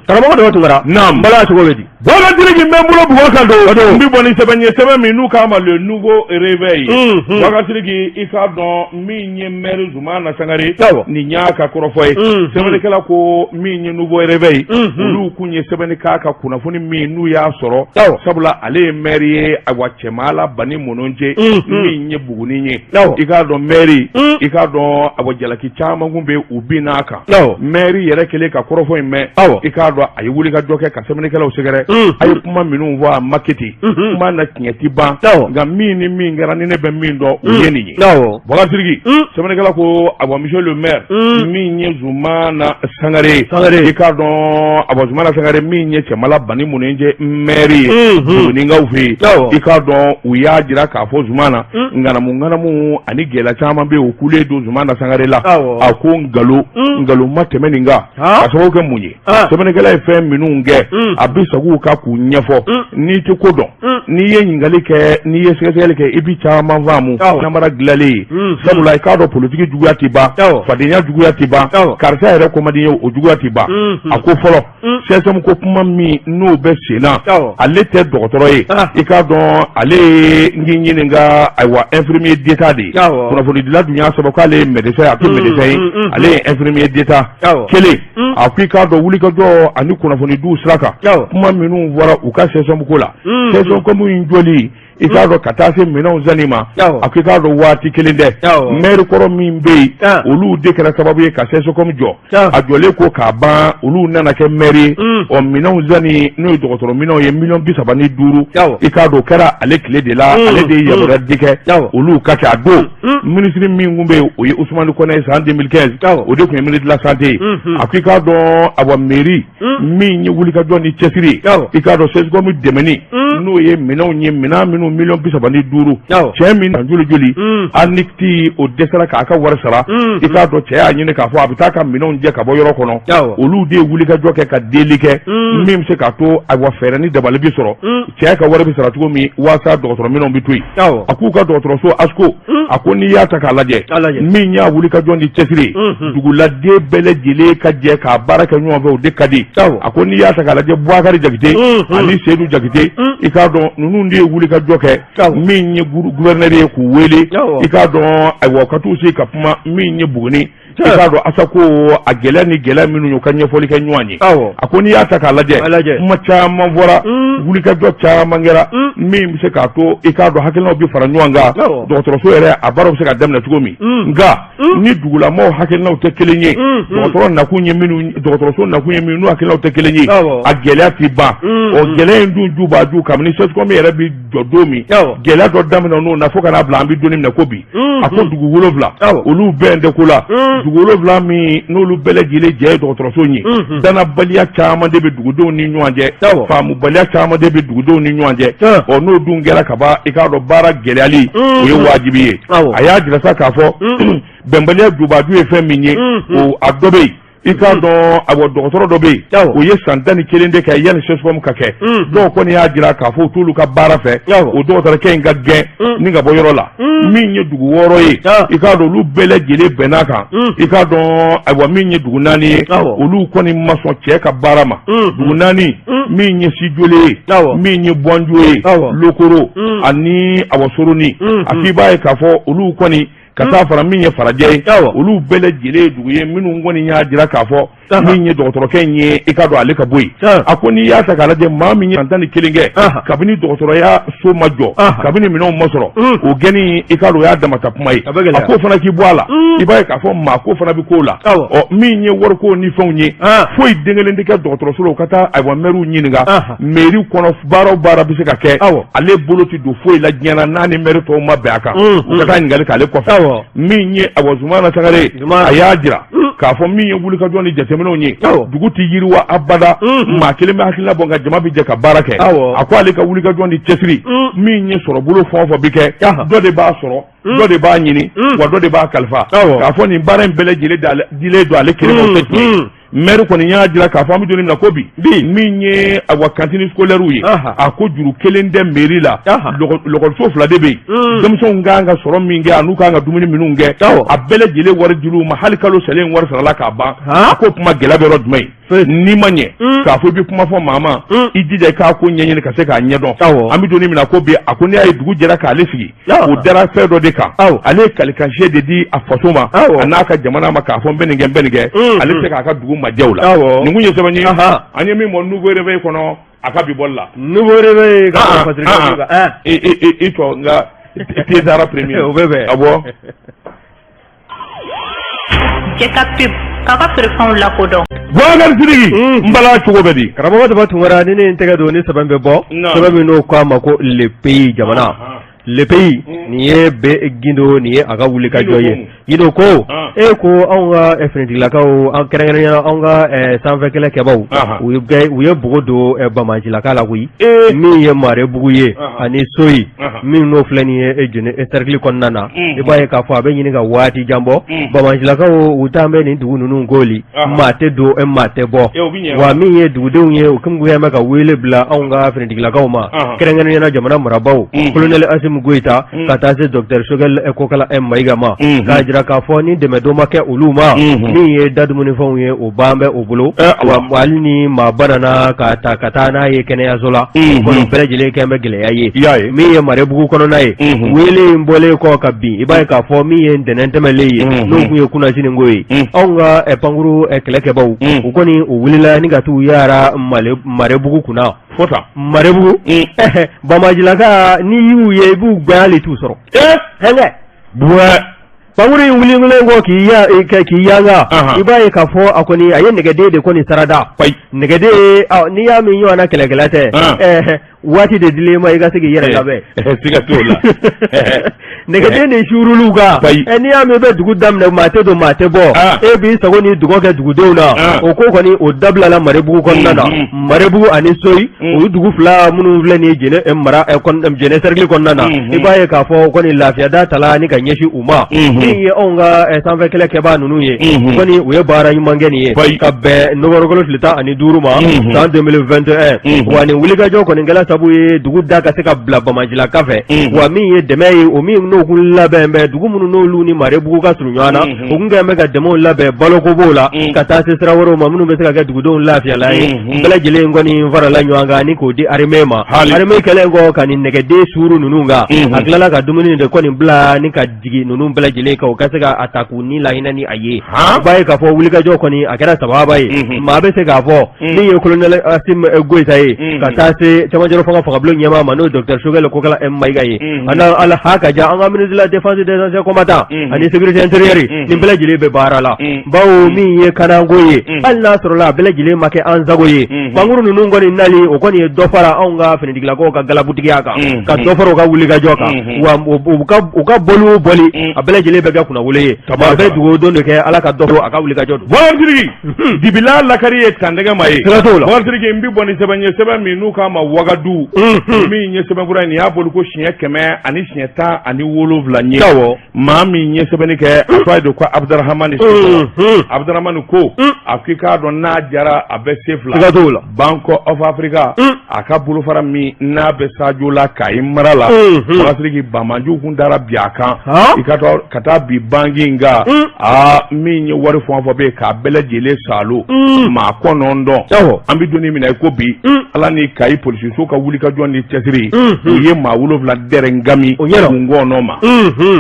Karamɔgɔ dɔ Tunkara. Naam. Bala cogo bɛ di? Bɔra Sidiki, n bɛ n bolo bugɔ ka don, n bɛ bɔ ni sɛbɛn ye, sɛbɛn min n'u k'a ma Le Nouveau Réveil. Bɔra Sidiki, i k'a dɔn min ye maire Zumana Sangare, nin y'a ka kɔrɔfɔ ye. Sɛbɛnnikɛla ko min ye Nouveau Réveil, olu kun ye sɛbɛnni k'a ka kunnafoni min n'u y'a sɔrɔ, sabula ale ye maire ye, ayiwa Cɛmala Bani Mɔnɔnce min ye Buguni ye. I k'a dɔn maire, i k'a dɔn awa jalaki caman kun bɛ u bin n'a kan. Maire yɛrɛ kɛlen ka kɔrɔfɔ in mɛn, i k'a dɔn a ye wulikajɔ kɛ ka sɛbɛnnikɛlaw sɛgɛrɛ. A ye kuma minnu fɔ a ma kɛ ten, kuma na tiɲɛ ti ban, nka min ni min kɛra ni ne bɛ min dɔn, o ye nin ye. Bɔra Sidiki, sɛbɛnnikɛla ko awa monsieur le maire min ye Zumana Sangare, i k'a dɔn awa Zumana Sangare min ye Cɛmala Bani Mɔnɔnce maire ye Bugunikaw fɛ yen, i k'a dɔn u y'a jira k'a fɔ Zumana ŋanamu ŋanamu ani gɛlɛya caman bɛ yen, o kulen don Zumana Sangare la. A ko nkalon nkalon ma tɛmɛ nin kan, ka sababu kɛ mun ye? Sɛbɛnnikɛla ye fɛn minnu kɛ, a bɛ segin u kan k'u ɲɛfɔ. N'i tɛ ko dɔn, n'i ye ɲininkali kɛ, n'i ye sɛgɛsɛgɛli kɛ, i bɛ caman faamu. Namara dilanlen ye, sabula i k'a dɔn politiki juguya tɛ ban, fadenya juguya tɛ ban, karisa yɛrɛ ko man di n ye, o juguya tɛ ban. A ko fɔlɔ, CSCOM ko kuma min n'o bɛ sen na, ale tɛ dɔgɔtɔrɔ ye. I k'a dɔn ale ye n k'i ɲininka, ayiwa infirmier d'état de ye. Kunnafonidila dun y'a sɛbɛn k'ale ye médecin ye, a tɛ médecin ye, ale ye infirmier d'état. Kelen, a ko i k'a dɔn wulikajɔ ani kunnafonidiw sira kan, kuma minnu fɔra u ka CSCOM ko la, CSCOM in jɔli, i k'a dɔn ka taa se minɛnw sanni ma, a ko i k'a dɔn waati kelen tɛ. Maire kɔrɔ min bɛ yen, olu de kɛra sababu ye ka CSCOM jɔ. A jɔlen ko k'a ban, olu nana kɛ maire ye. Ɔ minɛnw sanni, n'o ye dɔgɔtɔrɔ minɛnw ye, miliyɔn 35, i k'a dɔn o kɛra ale tile de la. Ale de ye yamaruya di kɛ olu ka kɛ. A don minisiri min tun bɛ yen, o ye Usumani Kɔnɛ ye, san 2015, o de tun ye ministre de la santé ye. A ko i k'a dɔn awa mairie min ye wulikajɔ ni cɛsiri ye, i k'a dɔn CSCOM dɛmɛni, n'o ye minɛnw ye, minɛn minnu miliyɔn 35, cɛ min joli joli aniti o dɛsɛra k'a ka wari sara, i k'a dɔn cɛ y'a ɲini k'a fɔ a bɛ taa ka minɛnw jɛ ka bɔ yɔrɔ kɔnɔ. Olu de ye wulikajɔ kɛ ka deli kɛ min bɛ se k'a to ayiwa fɛɛrɛ ni dabali bɛ sɔrɔ, cɛ ka wari bɛ sara cogo min, waasa dɔgɔtɔrɔ minɛnw bɛ to yen. A k'u ka dɔgɔtɔrɔso ASCO, a ko n'i y'a ta k'a lajɛ, min y'a wulikajɔ ni cɛsiri ye, duguladen bɛɛ lajɛlen ka jɛ k'a baara kɛ ɲɔgɔn fɛ, o de ka di. A ko n'i y'a ta k'a lajɛ, Bubakari Jakite ani Seyidu Jakite, i k'a dɔn ninnu de ye wulikajɔ kɛ min ye gouverneur ye k'u wele, i k'a dɔn ayiwa ka t'u sigi ka kuma min ye Buguni, i k'a dɔn ASACO a gɛlɛya ni gɛlɛya minnu ye, u ka ɲɛfɔli kɛ ɲɔgɔn ye. A ko n'i y'a ta k'a lajɛ, kuma caman fɔra, wulikajɔ caman kɛra min bɛ se k'a to i k'a dɔn hakilinaw bɛ fara ɲɔgɔn kan, dɔgɔtɔrɔso yɛrɛ a baaraw bɛ se ka daminɛ cogo min. Nka ni dugulamɔgɔw hakilinaw tɛ kelen ye, dɔgɔtɔrɔ nakun ye minnu, dɔgɔtɔrɔso nakun ye minnu, n'u hakilinaw tɛ kelen ye, a gɛlɛya tɛ ban. O gɛlɛya in dun ju b'a ju kabini CSCOM yɛrɛ bɛ jɔ don min, gɛlɛya dɔ daminɛ n'o na fo ka n'a bila an bɛ don min na ko bi. A ko dugu 7, olu bɛn tɛ ko la. Dugu 7 min n'olu bɛɛ lajɛlen jɛ ye dɔgɔtɔrɔso in ye, dannabaliya caman de bɛ dugudenw ni ɲɔgɔn cɛ, faamubaliya caman de bɛ dugudenw ni ɲɔgɔn cɛ. Ɔ n'o dun kɛra ka ban, i k'a dɔn baara gɛlɛyali o ye wajibi ye. A y'a jira sa k'a fɔ bɛnbaliya jubaju ye fɛn min ye, o a dɔ bɛ yen, i k'a dɔn awa dɔgɔtɔrɔ dɔ bɛ yen, o ye san 11 de kɛ yanni CSCOM ka kɛ. Dɔw kɔni y'a jira k'a fɔ u t'olu ka baara fɛ, o dɔgɔtɔrɔkɛ in ka gɛn ni ka bɔ yɔrɔ la. Min ye dugu 6 ye, i k'a dɔn olu bɛɛ lajɛlen bɛnn'a kan. I k'a dɔn ayiwa min ye dugu 4 ye, olu kɔni ma sɔn cɛ ka baara ma. Dugu 4 min ye Sijole ye, min ye Bɔnjo ye, Lokoro ani awa Soroni, a k'i b'a ye k'a fɔ olu kɔni Ka taa fara min ye Farajɛ ye, olu bɛɛ lajɛlen ye dugu ye minnu kɔni y'a jira k'a fɔ min ye dɔgɔtɔrɔkɛ in ye, i k'a dɔn ale ka bɔ yen. A ko n'i y'a ta k'a lajɛ, maa min ye san 11 kɛ kabini dɔgɔtɔrɔya so ma jɔ, kabini minɛnw ma sɔrɔ, o gɛnni, i k'a dɔn o y'a damata kuma ye. A ko fana k'i bɔ a la, i b'a ye k'a fɔ maa ko fana bɛ k'o la. Ɔ, min ye wariko ni fɛnw ye, foyi den kelen tɛ kɛ dɔgɔtɔrɔso la. U ka taa ayiwa mɛriw ɲininka, mairie kɔnɔ baara o baara bɛ se ka kɛ, ale bolo tɛ don foyi la diɲɛ na n'a ni mɛri tɔw ma bɛn a kan. U ka taa ɲininkali k'ale kɔfɛ. Min ye awa Zumana Sangare, a y'a jira k'a fɔ min ye wulikajɔ ni jateminɛw ye, dugu tɛ yiriwa abada maa kelen bɛ hakilina bɔ, nka jama bɛ jɛ ka baara kɛ. A ko ale ka wulikajɔ ni cɛsiri, min ye sɔrɔbolo fɛn o fɛn bɛ kɛ, dɔ de b'a sɔrɔ, dɔ de b'a ɲini, wa dɔ de b'a kalifa. K'a fɔ nin baara in bɛɛ lajɛlen dilen don ale kelen ma, o tɛ tiɲɛ ye. Maire kɔni y'a jira k'a fɔ an bɛ don min na ko bi, min ye awa cantine scolaire ye, a ko juru kelen tɛ mairie la. Lɔkɔliso fila de bɛ yen, denmisɛnw ka kan ka sɔrɔ min kɛ an'u ka kan ka dumuni minnu kɛ, a bɛɛ lajɛlen wari dil'u ma. Hali kalo selen wari sarala k'a ban. A ko kuma gɛlɛya bɛ yɔrɔ jumɛn ye? N'i ma ɲɛ k'a fɔ i bɛ kuma fɔ maa ma, i jija i k'a ko ɲɛɲini ka se k'a ɲɛdɔn. An bɛ don min na ko bi, a ko n'i y'a ye dugu jɛra k'ale sigi, o dara fɛn dɔ de kan. Ale ye kalikansiɲɛ de di a faso ma, a n'a ka jamana ma, k'a fɔ n bɛ nin kɛ, n bɛ nin kɛ. Ale tɛ se k'a ka dugu majɛ o la. Nin kun ye sɛbɛn ye an ye min bɔ Nouveau Réveil kɔnɔ a ka bi bɔli la. Nouveau Réveil ka kan i tɔ nka Tezara premier. O bɛ bɛn. Awɔ. Cɛ ka pub k'a ka feerefɛnw lakodɔn. Boubacar Sidiki, n bala, cogo bɛ di? Karamɔgɔ Daba Tunkara, ni ne ye n tɛgɛ don ni sɛbɛn bɛ bɔ, sɛbɛn min n'o k'a ma ko Le Pays, jamana Le Pays, nin ye bɛ Gindo, nin ye a ka wulikajɔ ye. Gindo ko e ko anw ka finitigilakaw, an kɛrɛnkɛrɛnnenya anw ka sanfɛ kɛlɛkɛbaw, u ye bugu don Banbaancilaka la koyi, min ye Marebugu ye ani Soyi, min n'o filɛ nin ye Jene cercle kɔnɔna na. I b'a ye k'a fɔ a bɛ ɲini ka waati jan bɔ, Banbaancilakaw u t'an bɛ nin dugu ninnu koli, maa tɛ don, maa tɛ bɔ. Wa min ye dugudenw ye, u kun bɛ ka wele bila anw ka finitigilakaw ma, kɛrɛnkɛrɛnnenya la jamana marabaaw, colonel Assimi Goïta, ka taa se docteur Choguel Kokalla Maïga ma, k'a jira k'a fɔ ni dɛmɛ ma kɛ olu ma, min ye da dumunifɛnw ye, o ban bɛ u bolo. Wa hali ni maa banana ka taa ka taa n'a ye kɛnɛyaso la, kɔni bɛɛ lajɛlen kɛ bɛ gɛlɛya ye. Min ye Marebugu kɔnɔna ye, wele in bɔlen kɔ ka bin, i b'a ye k'a fɔ min ye ntɛnɛn tɛmɛlen ye, n'o tun ye kunasini ko ye, anw ka pankuru kɛlɛkɛbaw, u kɔni u wulila ni ka t'u yaara Marebugu kunna. Fo Marebugu, Banbaancilaka, n'i y'u ye, i b'u gɛn, hali t'u sɔrɔ. Hɛngɛ pankuru in wulilen kɔ k'i yanga, i b'a ye k'a fɔ a kɔni a ye nɛgɛden de kɔni sarada nɛgɛden. N'i y'a min ɲɔgɔn na kɛlɛkɛla tɛ, waati de dilen ma i ka se k'i yɛrɛ labɛn. Siga t'o la. Nɛgɛden de suuruluw kan. N'i y'a mɛn i bɛ dugu daminɛ, maa tɛ don, maa tɛ bɔ, e b'i sago ni dungɔ kɛ dugudenw na. O ko kɔni o dabilala Marebugu kɔnɔna na. Marebugu ani Soyi, o dugu fila minnu filɛ nin ye Jene mara, Jene cercle kɔnɔna na, i b'a ye k'a fɔ kɔni lafiya da tala ni ka ɲɛsin u ma. Min ye anw ka sanfɛ kɛlɛkɛbaa ninnu ye kɔni, u ye baara ɲuman kɛ nin ye ka bɛn nowanburukalo tile 15 ma san 2021. Wa nin wulikajɔ kɔni kɛla sabu ye dugu da ka se ka bila Banbaancilaka fɛ. Wa min ye dɛmɛ ye, o min n'o kun labɛn bɛ dugu minnu n'olu ni Marebugu ka surun ɲɔgɔn na, u kun kɛlen bɛ ka dɛmɛw labɛn, baloko b'o la, ka taa se sira wɛrɛw ma minnu bɛ se ka kɛ dugudenw lafiyala ye. Bɛɛ lajɛlen kɔni farala ɲɔgɔn kan ni k'o di armée ma. Armée kɛlen kɔ ka nin nɛgɛden suuru ninnu kan, a tilala ka dumuni de kɔni bila ni ka jigin ninnu bɛɛ lajɛlen kan, u ka se ka a ta k'u ni lahinɛ ni a ye. I b'a ye k'a fɔ wulikajɔ kɔni a kɛra sababa ye. Maa bɛ se k'a fɔ min ye colonel Assimi Goïta ye, ka taa se cɛmancɛrɔ fanga fangabulon ɲɛmaa ma, n'o ye docteur Choguel Kokalla Maïga ye, a n'a ala ha ka ja an ka ministre de la défense des anciens combattants ani sécurité intérieure, nin bɛɛ lajɛlen bɛ baara la. Bawo min ye kananko ye, hali n'a sɔrɔla a bɛɛ lajɛlen ma kɛ an sago ye, pankuru ninnu kɔni nali, o kɔni ye dɔ fara anw ka finitigilakaw ka galabutigiya kan, ka dɔ fara u ka wulikajɔ kan. Wa u ka bɔli o bɔli, a bɛɛ lajɛlen bɛ kɛ kunnawolo ye. A bɛ dugawu don de kɛ, Ala ka dɔ a ka wulikajɔ don. Boubacar Sidiki, dibila lakari ye tandɛgɛ ma ye. Siga t'o la. Boubacar Sidiki, n bɛ bɔ ni sɛbɛn ye, sɛbɛn min n'u k'a ma Wagadu, min ye sɛbɛnkura ye, nin y'a boli ko siɲɛ 117 ye. Maa min ye sɛbɛnni kɛ, a tɔgɔ ye de ko Abudurahamani. Abudurahamani ko a ko i k'a dɔn n'a jara a bɛ se fila. Siga t'o la. Bank of Africa. A ka bolofara min n'a bɛ Sajola Kayi mara la, Bakari Sidiki, banbaanciw kun taara bin a kan, i ka ka taa bin banki in kan. Aa, min ye wari fɛn o fɛn bɛ yen k'a bɛɛ lajɛlen saalo, maa 9, an bɛ don min na i ko bi, Ala ni Kayi polisiso ka wulikajɔ ni cɛsiri, u ye maa 7 dɛrɛ ngami ngɔnɔ ma.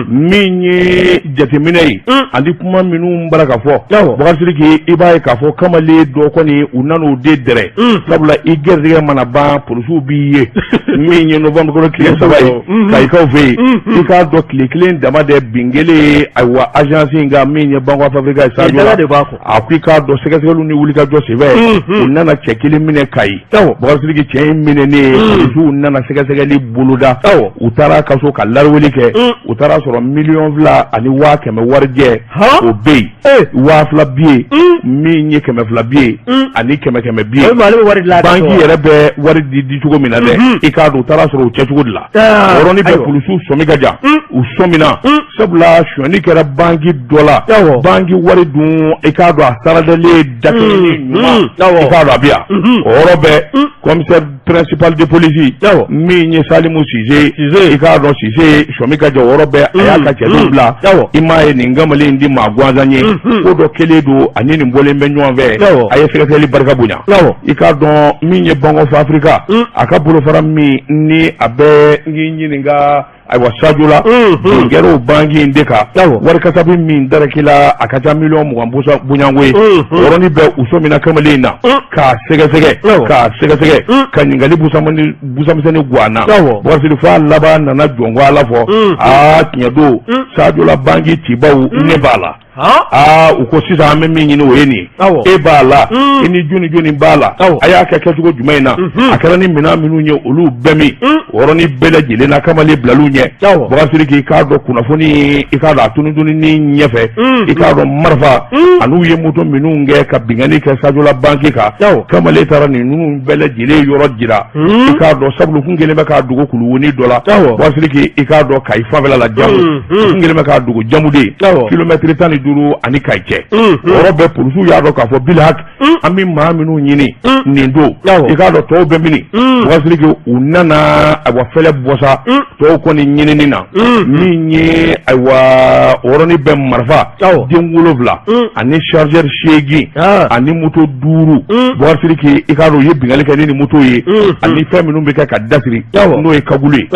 Min ye jateminɛ ye ani kuma minnu bara ka fɔ, Bakari Sidiki, i b'a ye k'a fɔ kamalen dɔ kɔni, u nan'o de dɛrɛ, sabula i garijɛgɛ mana ban, polisiw b'i ye. Min ye novembre kalo tile 3 ye Kayikaw fɛ yen, i k'a dɔn tile kelen dama dɛ bin kelen ye. Ayiwa, agence in kan min ye Banque of Africa ye Sajola, a ko i k'a dɔn sɛgɛsɛgɛliw ni wulikajɔ senfɛ, u nana cɛ kelen minɛ Kayi. Bakari Sidiki, cɛ in minɛnen, polisiw nana sɛgɛsɛgɛli boloda. U taara ka so ka lariweli kɛ, u taara sɔrɔ 2,100,000 warijɛ o bɛ yen, 2000 biye, min ye 200 biye ani kɛmɛ kɛmɛ biye. Banki yɛrɛ bɛ wari di cogo min na dɛ, i k'a dɔn u taara sɔrɔ o kɛcogo de la. Yɔrɔnin bɛɛ polisiw sɔmi ka jan, u sɔmina, sabula sonyani kɛra banki dɔ la. Banki wari dun, i k'a dɔn a saradalen dakɛɲɛni ɲuman, i k'a dɔn a bɛ yan. O yɔrɔ bɛɛ, commissaire principal de police min ye Salimu Sise, i k'a dɔn Sise sɔmi ka jan, o yɔrɔ bɛɛ a y'a ka cɛdenw bila. I m'a ye nin kamalen in di maa gansan ye, ko dɔ kelen don ani nin bɔlen bɛ ɲɔgɔn fɛ. A ye sɛgɛsɛgɛli barika bonya. I k'a dɔn min ye Bank of Africa, a ka bolofara min ni a bɛ n k'i ɲininka, ayiwa, Sajola, bin kɛra o banki in de kan. Wari kasabi min darakila, a ka ca 20 million bonyanko ye. O yɔrɔnin bɛɛ u sɔmina kamalen in na k'a sɛgɛsɛgɛ, k'a sɛgɛsɛgɛ, ka ɲininkali busamisɛnnin guwan na. Bakari Sidiki, f'a laban nana jɔnko Ala fɔ: aa, tiɲɛ don, Sajola banki cibaw, ne b'a la. Aa, u ko sisan an bɛ min ɲini, o ye nin ye: e b'a la, i ni jɔni jɔni b'a la, a y'a kɛ kɛcogo jumɛn in na, a kɛra ni minɛn minnu ye, olu bɛɛ min. O yɔrɔnin bɛɛ lajɛlen na, kamalen bilal'u ɲɛ. Bakari Sidiki, i k'a dɔn kunnafoni, i k'a dɔn a tunutuni ɲɛfɛ, i k'a dɔn marifa an'u ye moto minnu kɛ ka binkanni kɛ Sajola banki kan, kamalen taara nin ninnu bɛɛ lajɛlen yɔrɔ jira. I k'a dɔn sabula kun kelen bɛ k'a dogo kuluwoni dɔ la. Bakari Sidiki, i k'a dɔn Kayi fanfɛla la, Jamu, kun kelen bɛ k'a dogo Jamude, kilomɛtiri 15 ani Kayi cɛ. O yɔrɔ bɛɛ, polisiw y'a dɔn k'a fɔ bilhak an bɛ maa minnu ɲini nin don. I k'a dɔn tɔw bɛ mini. Bakari Sidiki, u nana ayiwa fɛlɛ bɔsa tɔw kɔni ɲinini na. Min ye ayiwa, o yɔrɔnin bɛɛ marifa den 7 ani chargeur 8 ani moto 5. Bakari Sidiki, i k'a dɔn u ye binkanni kɛ ni nin moto ye ani fɛn minnu bɛ kɛ ka dasiri, n'o ye cagoule ye.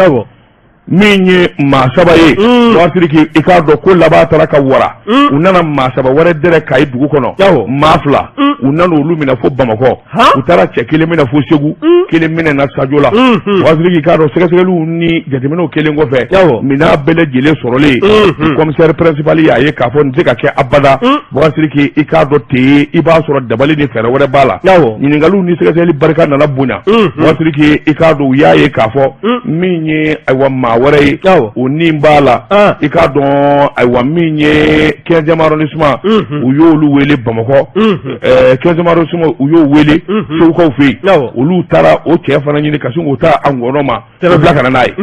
Min ye maa 3 ye, Bakari Sidiki, i k'a dɔn ko laban taara ka wara, u nana maa 3 wɛrɛ dɛrɛ Kayi dugu kɔnɔ. Maa 2, u nana olu minɛ fo Bamakɔ. U taara cɛ kelen minɛ fo Segu, kelen minɛ na Sajola. Bakari Sidiki, i k'a dɔn sɛgɛsɛgɛliw ni jateminɛw kelen kɔfɛ, minɛn bɛɛ lajɛlen sɔrɔlen, commissaire principal y'a ye k'a fɔ nin tɛ ka kɛ abada. Bakari Sidiki, i k'a dɔn ten, i b'a sɔrɔ dabali ni fɛɛrɛ wɛrɛ b'a la. Ɲininkaliw ni sɛgɛsɛgɛli barika nana bonya. Bakari Sidiki, i k'a dɔn u y'a ye k'a fɔ min ye ayiwa maa wɛrɛ ye, o ni b'a la. I k'a dɔn ayiwa min ye 15e arrondissement, u y'olu wele Bamakɔ. 15e arrondissement, u y'o wele Segukaw fɛ yen. Olu taara o cɛ fana ɲini ka sin k'o ta a ngɔnɔ ma bila ka na n'a ye.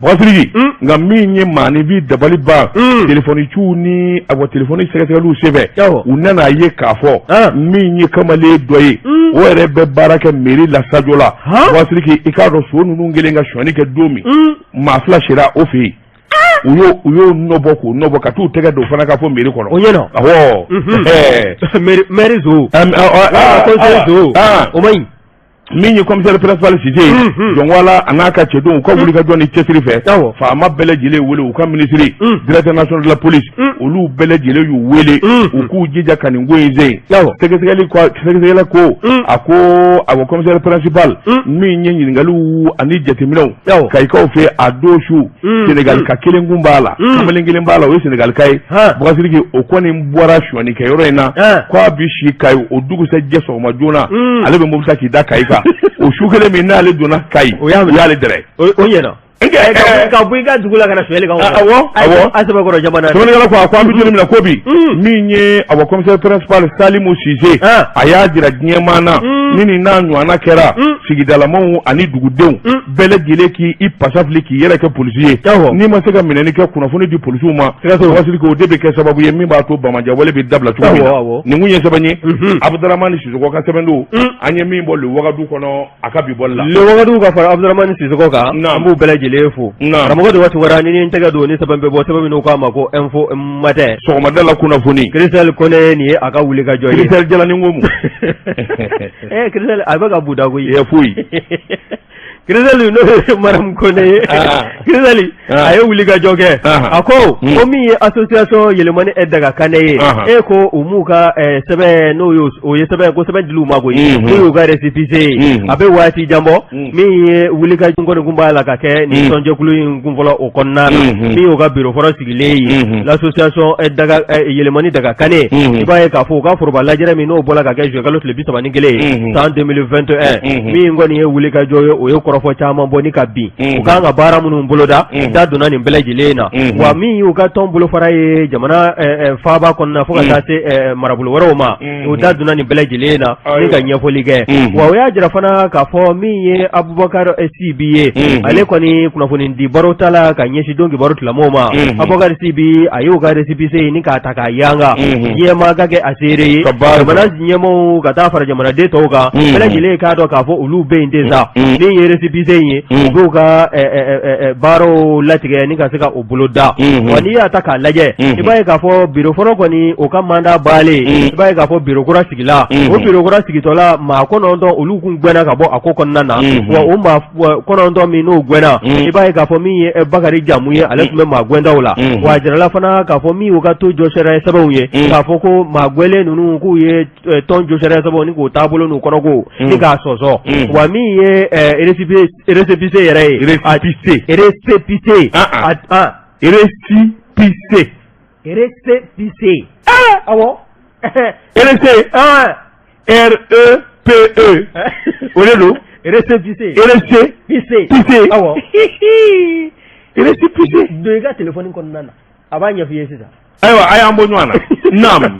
Bakari Sidiki, nka min ye maaninfin dabali ban, telefɔni ciw ni ayiwa telefɔni sɛgɛsɛgɛliw senfɛ, u nana ye k'a fɔ min ye kamalen dɔ ye, o yɛrɛ bɛ baara kɛ mairie la Sajola. Bakari Sidiki, i k'a dɔn so ninnu kelen ka sonyani kɛ don min, maa 2 sera o fɛ yen. U y'o nɔbɔ k'o nɔbɔ ka t'u tɛgɛ don fana ka fɔ mairie kɔnɔ. O ɲɛna. Awɔ. Maire zo, conseiller zo, o man ɲi. Min ye commissaire principal Sise ye, Jɔnwala a n'a ka cɛdenw, u ka wulikajɔ ni cɛsiri fɛ, faama bɛɛ lajɛlen wele, u ka minisiri, directeur national de la police, olu bɛɛ lajɛlen y'u wele u k'u jija ka nin ko in sen. Sɛgɛsɛgɛli sɛgɛsɛgɛli ko a ko awɔ, commissaire principal min ye ɲininkaliw ani jateminɛw Kayikaw fɛ a don su, Sénégal ka kelen kun b'a la, kamalen kelen b'a la, o ye Sénégal ka ye. Bakari Sidiki, o kɔni bɔra sonyani kɛyɔrɔ in na k'a bi si Kayi. O dugusɛjɛ sɔgɔma joona, ale bɛ mobili ta k'i da Kayi kan. O su kelen min n'ale donna Kayi, o y'ale dɛrɛ. O ɲɛna. Ka bɔ i ka dugu la ka na sonyali kɛ. Awɔ. A sɛbɛkɔrɔ jamana. Sɛbɛnnikɛla ko a ko an bɛ don min na ko bi, min ye awɔ commissaire principal Salimu Sise, a y'a jira diɲɛmaa na. Ni nin n'a ɲɔgɔnna kɛra, sigidalamaw ani dugudenw bɛɛ lajɛlen k'i pasa fili k'i yɛrɛ kɛ polisi ye. N'i ma se ka minɛni kɛ, kunnafoni di polisiw ma. Bubakari Sidiki, o de bɛ kɛ sababu ye min b'a to banbaanciya bɛ dabila cogo min na. Nin kun ye sɛbɛn ye, Abudaramani Sisɔkɔ ka sɛbɛn don, an ye min bɔ Le Wagadu kɔnɔ a ka bi bɔli la. Le Wagadu ka fara Abudaramani Sisɔkɔ kan, an b'u bɛɛ lajɛlen fo. Karamɔgɔ de waati wɛrɛ ni n tɛgɛ don ni sɛbɛn bɛ bɔ, sɛbɛn min k'a ma ko Info Matin, sɔgɔmada la kunnafoni. Christelle Kone, nin ye a ka wuli ka jɔ ye. Christelle Jalani ko mun? Christelle a bɛ ka buda koyi. Foyi. Christelle, n'o ye Mariam Kone ye, Christelle a ye wuli ka jɔ kɛ. A ko ko min ye association Yɛlɛmani ɛ Daga Kanɛ ye, e ko u m'u ka sɛbɛn, n'o o ye sɛbɛn ko sɛbɛn dil'u ma koyi, n'o y'u ka récépissé ye. A bɛ waati jan bɔ, min ye wuli ka jɔ kɔni kun b'a la ka kɛ nin tɔnjɛkulu in kunfɔlɔ o kɔnɔna na, min y'u ka bureau fɔlɔ sigilen ye, l'association Daga Yɛlɛmani Daga Kanɛ. I b'a ye k'a fɔ u ka foroba lajɛrɛ min n'o bɔra ka kɛ juillet kalo tile 31 ye san 2021, min kɔni ye wuli ka jɔ ye, o ye kɔrɔfɔ caman bɔ ni ka bin u kan ka baara minnu boloda, da donna nin bɛɛ lajɛlen na. Wa min y'u ka tɔn bolofara ye jamana faaba kɔnɔna fo ka taa se marabolo wɛrɛw ma, u da donna nin bɛɛ lajɛlen na ni ka ɲɛfɔli kɛ. Wa o y'a jira fana k'a fɔ min ye Abubakar Sibi ye, ale kɔni kunnafoni di baro ta la ka ɲɛsin don kibaru tigilamɔgɔw ma. Abubakar Sibi, a y'u ka récépissé nin k'a ta k'a yanga, diɲɛmaa ka kɛ a seere ye, jamana ɲɛmaaw ka taa fara jamanaden tɔw kan, bɛɛ lajɛlen k'a dɔn k'a fɔ olu bɛ yen ten sa. Min ye récépissé in ye, u b'u ka baaraw latigɛ ni ka se ka o boloda. Wa n'i y'a ta k'a lajɛ, i b'a ye k'a fɔ bureau fɔlɔ kɔni, o ka mandat bannen, i b'a ye k'a fɔ bureau kura sigila. O bureau kura sigitɔla, maa 9 olu kun gɛnna ka bɔ a ko kɔnɔna na. Wa o maa 9 min n'o gɛnna, i b'a ye k'a fɔ min ye Bakari Jamu ye, ale tun bɛ maa gɛntaw la. Wa a jirala fana k'a fɔ min y'u ka tɔn jɔsariya sɛbɛnw ye, k'a fɔ ko maa gɛnlen ninnu k'u ye tɔn jɔsariya sɛbɛnw ni k'o taabolo n'u kɔnɔko ni k'a sɔsɔ. Wa min ye récépissé yɛrɛ ye, récépissé, récépissé, récépissé, récépissé, awɔ. R R E P E, o de don. Récépissé. Récépissé. Pissé, awɔ. Récépissé. Don i ka téléphone kɔnɔna na, a b'a ɲɛf'i ye sisan. Ayiwa, a y'an bɔ ɲɔgɔn na, naam.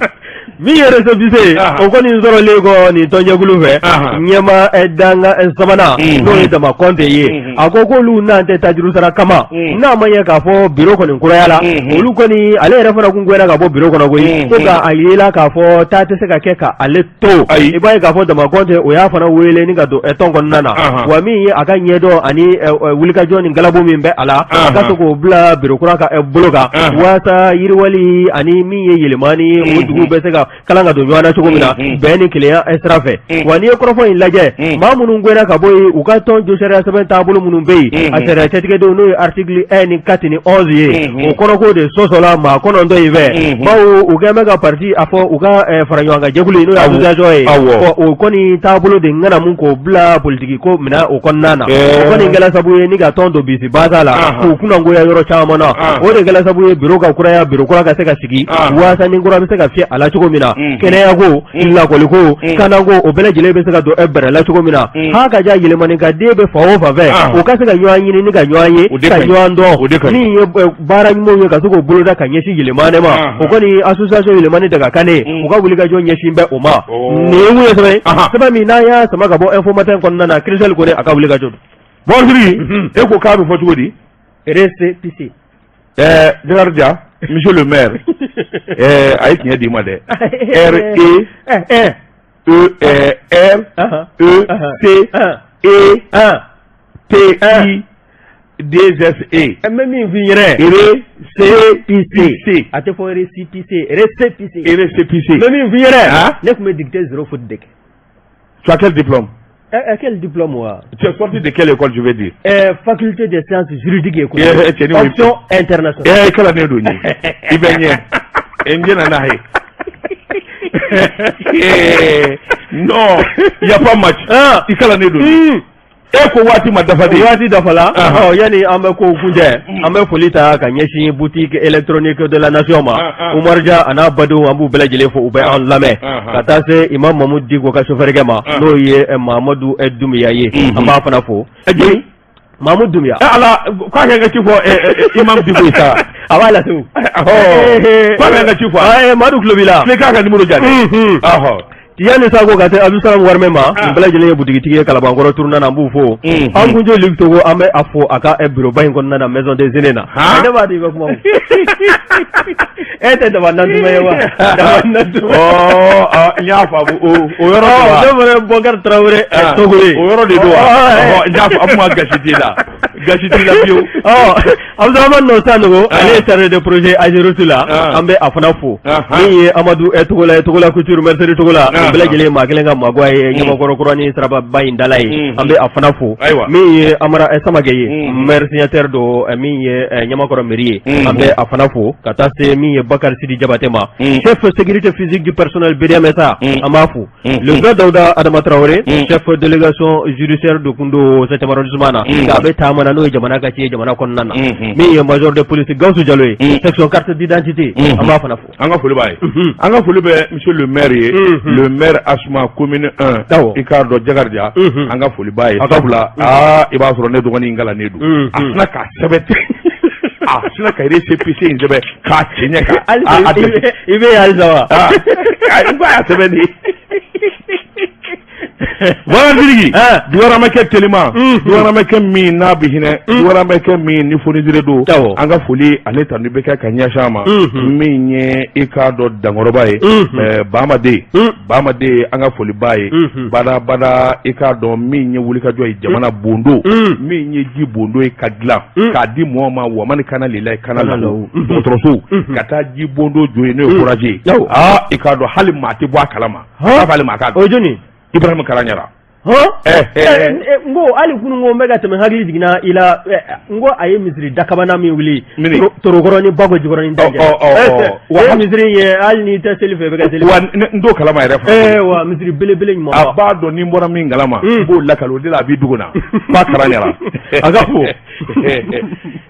Min ye récépissé, o kɔni sɔrɔlen kɔ nin tɔnjɛkulu fɛ, ɲɛma danga sabanan, n'o ye Dama Kɔnte ye, a ko k'olu n'an tɛ tajuru sara kama, n'a ma ɲɛ k'a fɔ bureau kɔni kuraya la, olu kɔni, ale yɛrɛ fana kun gɛnna ka bɔ bureau kɔnɔ koyi, ko nka a yela k'a fɔ taa tɛ se ka kɛ ka ale to. I b'a ye k'a fɔ Dama Kɔnte, o y'a fana wele ni ka don tɔn kɔnɔna na. Wa min ye a ka ɲɛdɔn ani wulikajɔ ni galabu min bɛ a la, a ka se k'o bila bureau kura ka bolo kan, walasa yiriwali ani min ye yɛlɛmani, o dugu bɛ se ka kalan ka don ɲɔgɔn na cogo min na, bɛn ni kelenya sira fɛ. Wa n'i ye kɔrɔfɔ in lajɛ, maa minnu gɛnna ka bɔ yen, u ka tɔn josariya sɛbɛn taabolo minnu bɛ yen, a sariya cɛtigɛdenw, n'o ye article 1 ni 4 ni 11 ye, o kɔnɔko de sɔsɔla maa 9 in fɛ, bawo u kɛlen bɛ ka parti a fɔ u ka fara ɲɔgɔn kan jɛkulu in, n'o ye association ye, o kɔni taabolo de ŋanamu k'o bila politiki ko minɛ o kɔnɔna na. O kɔni kɛla sabu ye ni ka tɔn don bisi basa la, k'u kunnagoya yɔrɔ caman na. O de kɛla sabu ye bureau ka kuraya, bureau kura ka se ka sigi, waasa ni kura bɛ se ka fiyɛ a la cogo min na, kɛnɛyako, lakɔliko, kanako, o bɛɛ lajɛlen bɛ se ka don bɛrɛ la cogo min na. Ha ka ja yɛlɛmani ka den bɛ fan o fan fɛ, u ka se ka ɲɔgɔn ɲini ni ka ɲɔgɔn ye, ka ɲɔgɔn dɔn, min ye baara ɲumanw ye, ka se k'o boloda ka ɲɛsin yɛlɛmani ma. O kɔni association Yɛlɛmani Daga Kanɛ, u ka wulikajɔ ɲɛsin bɛ o ma. Nin ye mun ye? Sɛbɛn sɛbɛn min n'an y'a sama ka bɔ Info Matin kɔnɔna na, Christelle Kone a ka wulikajɔ don. Bɔsiri, e ko k'a bɛ fɔ cogo di? Récépissé. Jakarija, monsieur le maire, a ye tiɲɛ d'i ma dɛ. R E E R E C E P I D S E. N bɛ min f'i ɲɛna. R C P C. A tɛ fɔ récépissé, récépissé. Récépissé. N bɛ min f'i ɲɛna. Ne tun bɛ dictée zéro faute de kɛ. Tu as quel diplôme? Quel diplôme wa? Tu es sorti de quelle école, je veux dire? Faculté des sciences juridiques et économiques. Option internationale. Kalan don ye. I bɛ ɲɛ. N jɛna n'a ye. Non, il y a pas match. I kalannen don. E ko waati ma dafa de. Waati dafala. Ɔ, yanni an bɛ kow kuncɛ, an bɛ foli ta ka ɲɛsin boutique électronique de la nation ma. Umar Dia a n'a badenw, an b'u bɛɛ lajɛlen fo, u bɛ an lamɛn. Ka taa se Imam Mamudu Diko ka chauffeur ma, n'o ye Mamadu Dunbiya ye, an b'a fana fo. Mamudu Dunbiya. Ala k'a kɛ n ka ci fɔ Imam Diko ye sa. A b'a lase o. K'a bɛ n ka ci fɔ. Madu tulo b'i la. Tile k'a ka numéro diyan dɛ. Tijani Sako ka se Abdou Warimɛ ma nin bɛɛ lajɛlen ye butigitigi ye Kalabankɔrɔ tournant na an b'u fo an kunjo Luc Togo an bɛ a fo a ka bureau ba in kɔnɔna na maison des aînés na ne b'a dɔn i bɛ kuma e tɛ daba nantuma ye wa daba nantuma ɔ n y'a faamu o o yɔrɔ de wa ne fana ye Bɔkari Tarawele Togo ye o yɔrɔ de don wa n y'a faamu gasi t'i la gasi t'i la fiyewu ɔ Abdramane Nɔ Sanogo ale ye chargé de projet Ageroute la an bɛ a fana fo min ye Amadu Togola ye Togola Couture mercerie Togola nin bɛɛ lajɛlen ye maa kelen ka magwa ye Ɲamakɔrɔ kura ni Siraba in dala ye an bɛ a fana fo min ye Amara Samakɛ ye maire signataire don min ye Ɲamakɔrɔ mairie ye an bɛ a fana fo ka taa se min ye Bakari Sidi Jabate ma chef sécurité physique du personnel BDMSA an b'a fo Le vrai Dawuda Adama Tarawele chef délégation judiciaire de kun don 7e arrondissement na nka a bɛ taama na n'o ye jamana ka ci ye jamana kɔnɔna na min ye major de police Gawusu Jalo ye section carte d'identité an b'a fana fo an ka foli b'a ye an ka foli bɛ monsieur le maire ye le maire Asuma commune 1 i k'a dɔn Jakarija an ka foli b'a ye sabula aa i b'a sɔrɔ ne dɔgɔnin in kalannen don a tɛna k'a sɛbɛn ten a sinna ka récépissé in sɛbɛn k'a cɛ ɲɛ kan i bɛ halisa wa n ko a y'a sɛbɛn de Sidiki duwaramɛkɛ telima duwaramɛkɛ min n'a bɛ hinɛ duwaramɛkɛ min ni fonisire don an ka foli ale tanu bɛ kɛ ka ɲɛsin a ma min ye i k'a dɔn dankɔrɔba ye Bamaden Bamaden an ka foli b'a ye badabada i k'a dɔn min ye wulikajɔ ye jamana bondo min ye ji bondo ye ka dilan k'a di mɔgɔ ma wamani kana lela kana la dɔgɔtɔrɔso ka taa ji bondo jɔ yen n'o ye forage ye aa i k'a dɔn hali maa tɛ bɔ a kalama hali maa k'a dɔn o ye jɔni Ibrahima Kalaɲara n ko hali kunun ko n bɛ ka tɛmɛ hakili jiginna i la n ko a ye misiri dakabana min wuli Torokɔrɔ ni Bako Jikɔrɔni da wa misiri ye hali n'i tɛ seli fɛ i bɛ ka seli wa n t'o kalama yɛrɛ fana wa misiri belebele ɲuman a b'a dɔn ni n bɔra min kalama n b'o lakali o de la a b'i dogo na f'a Kalaɲara a ka fo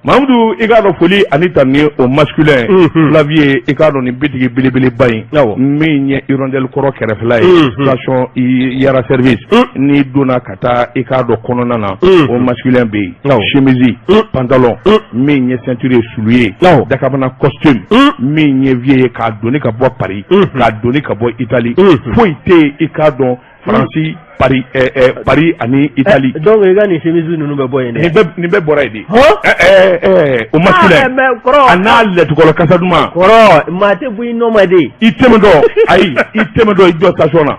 Mamudu i k'a dɔn foli ani tanuni au masculin Flavie i k'a dɔn nin bitigi belebeleba in min ye Hirondelle kɔrɔ kɛrɛfɛla ye station Yara service n'i donna ka taa i k'a dɔn kɔnɔna na au masculin bɛ yen chemise pantalon min ye ceinture ye soulier dakabana costume min ye vieux ye k'a doni ka bɔ Paris k'a doni ka bɔ Italie foyi tɛ yen i k'a dɔn Faransi Paris Paris ani Italie. Donc i ka nin chemise ninnu bɛ bɔ yen dɛ. Nin bɛɛ bɔra yen de. Au masculin. Mais kɔrɔ. A n'a lɛtukɔlɔ kasa duman. Kɔrɔ maa tɛ bɔ i nɔ ma de. I tɛmɛtɔ ayi i tɛmɛtɔ i jɔ station na.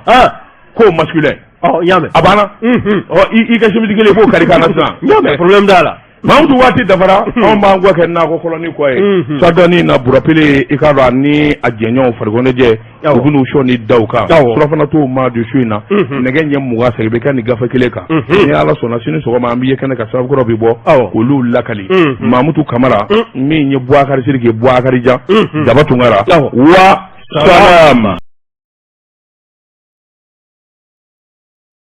Ko masculin. Ɔ n y'a mɛn. A banna. Ɔ i ka chemise kelen i b'o kari ka na sisan. N y'a mɛn problème t'a la. Mamudu waati dafara anw b'an kɔ kɛ nakɔ kɔlɔni kɔ ye sadɔni na burapele i k'a dɔn a ni a jɛɲɔgɔnw farikɔnɛjɛ u bɛn'u sɔn ni da kan surafana t'o ma don su in na nɛgɛ ɲɛ 20 segin bɛ kɛ nin gafe kelen kan ni ala sɔnna sini sɔgɔma an bɛ ye kɛnɛ kan sabukɔrɔ bɛ bɔ k'olu lakali Mamutu Kamara min ye Buwakari Sidiki Buwakari Jan Daba Tunkara wa salam.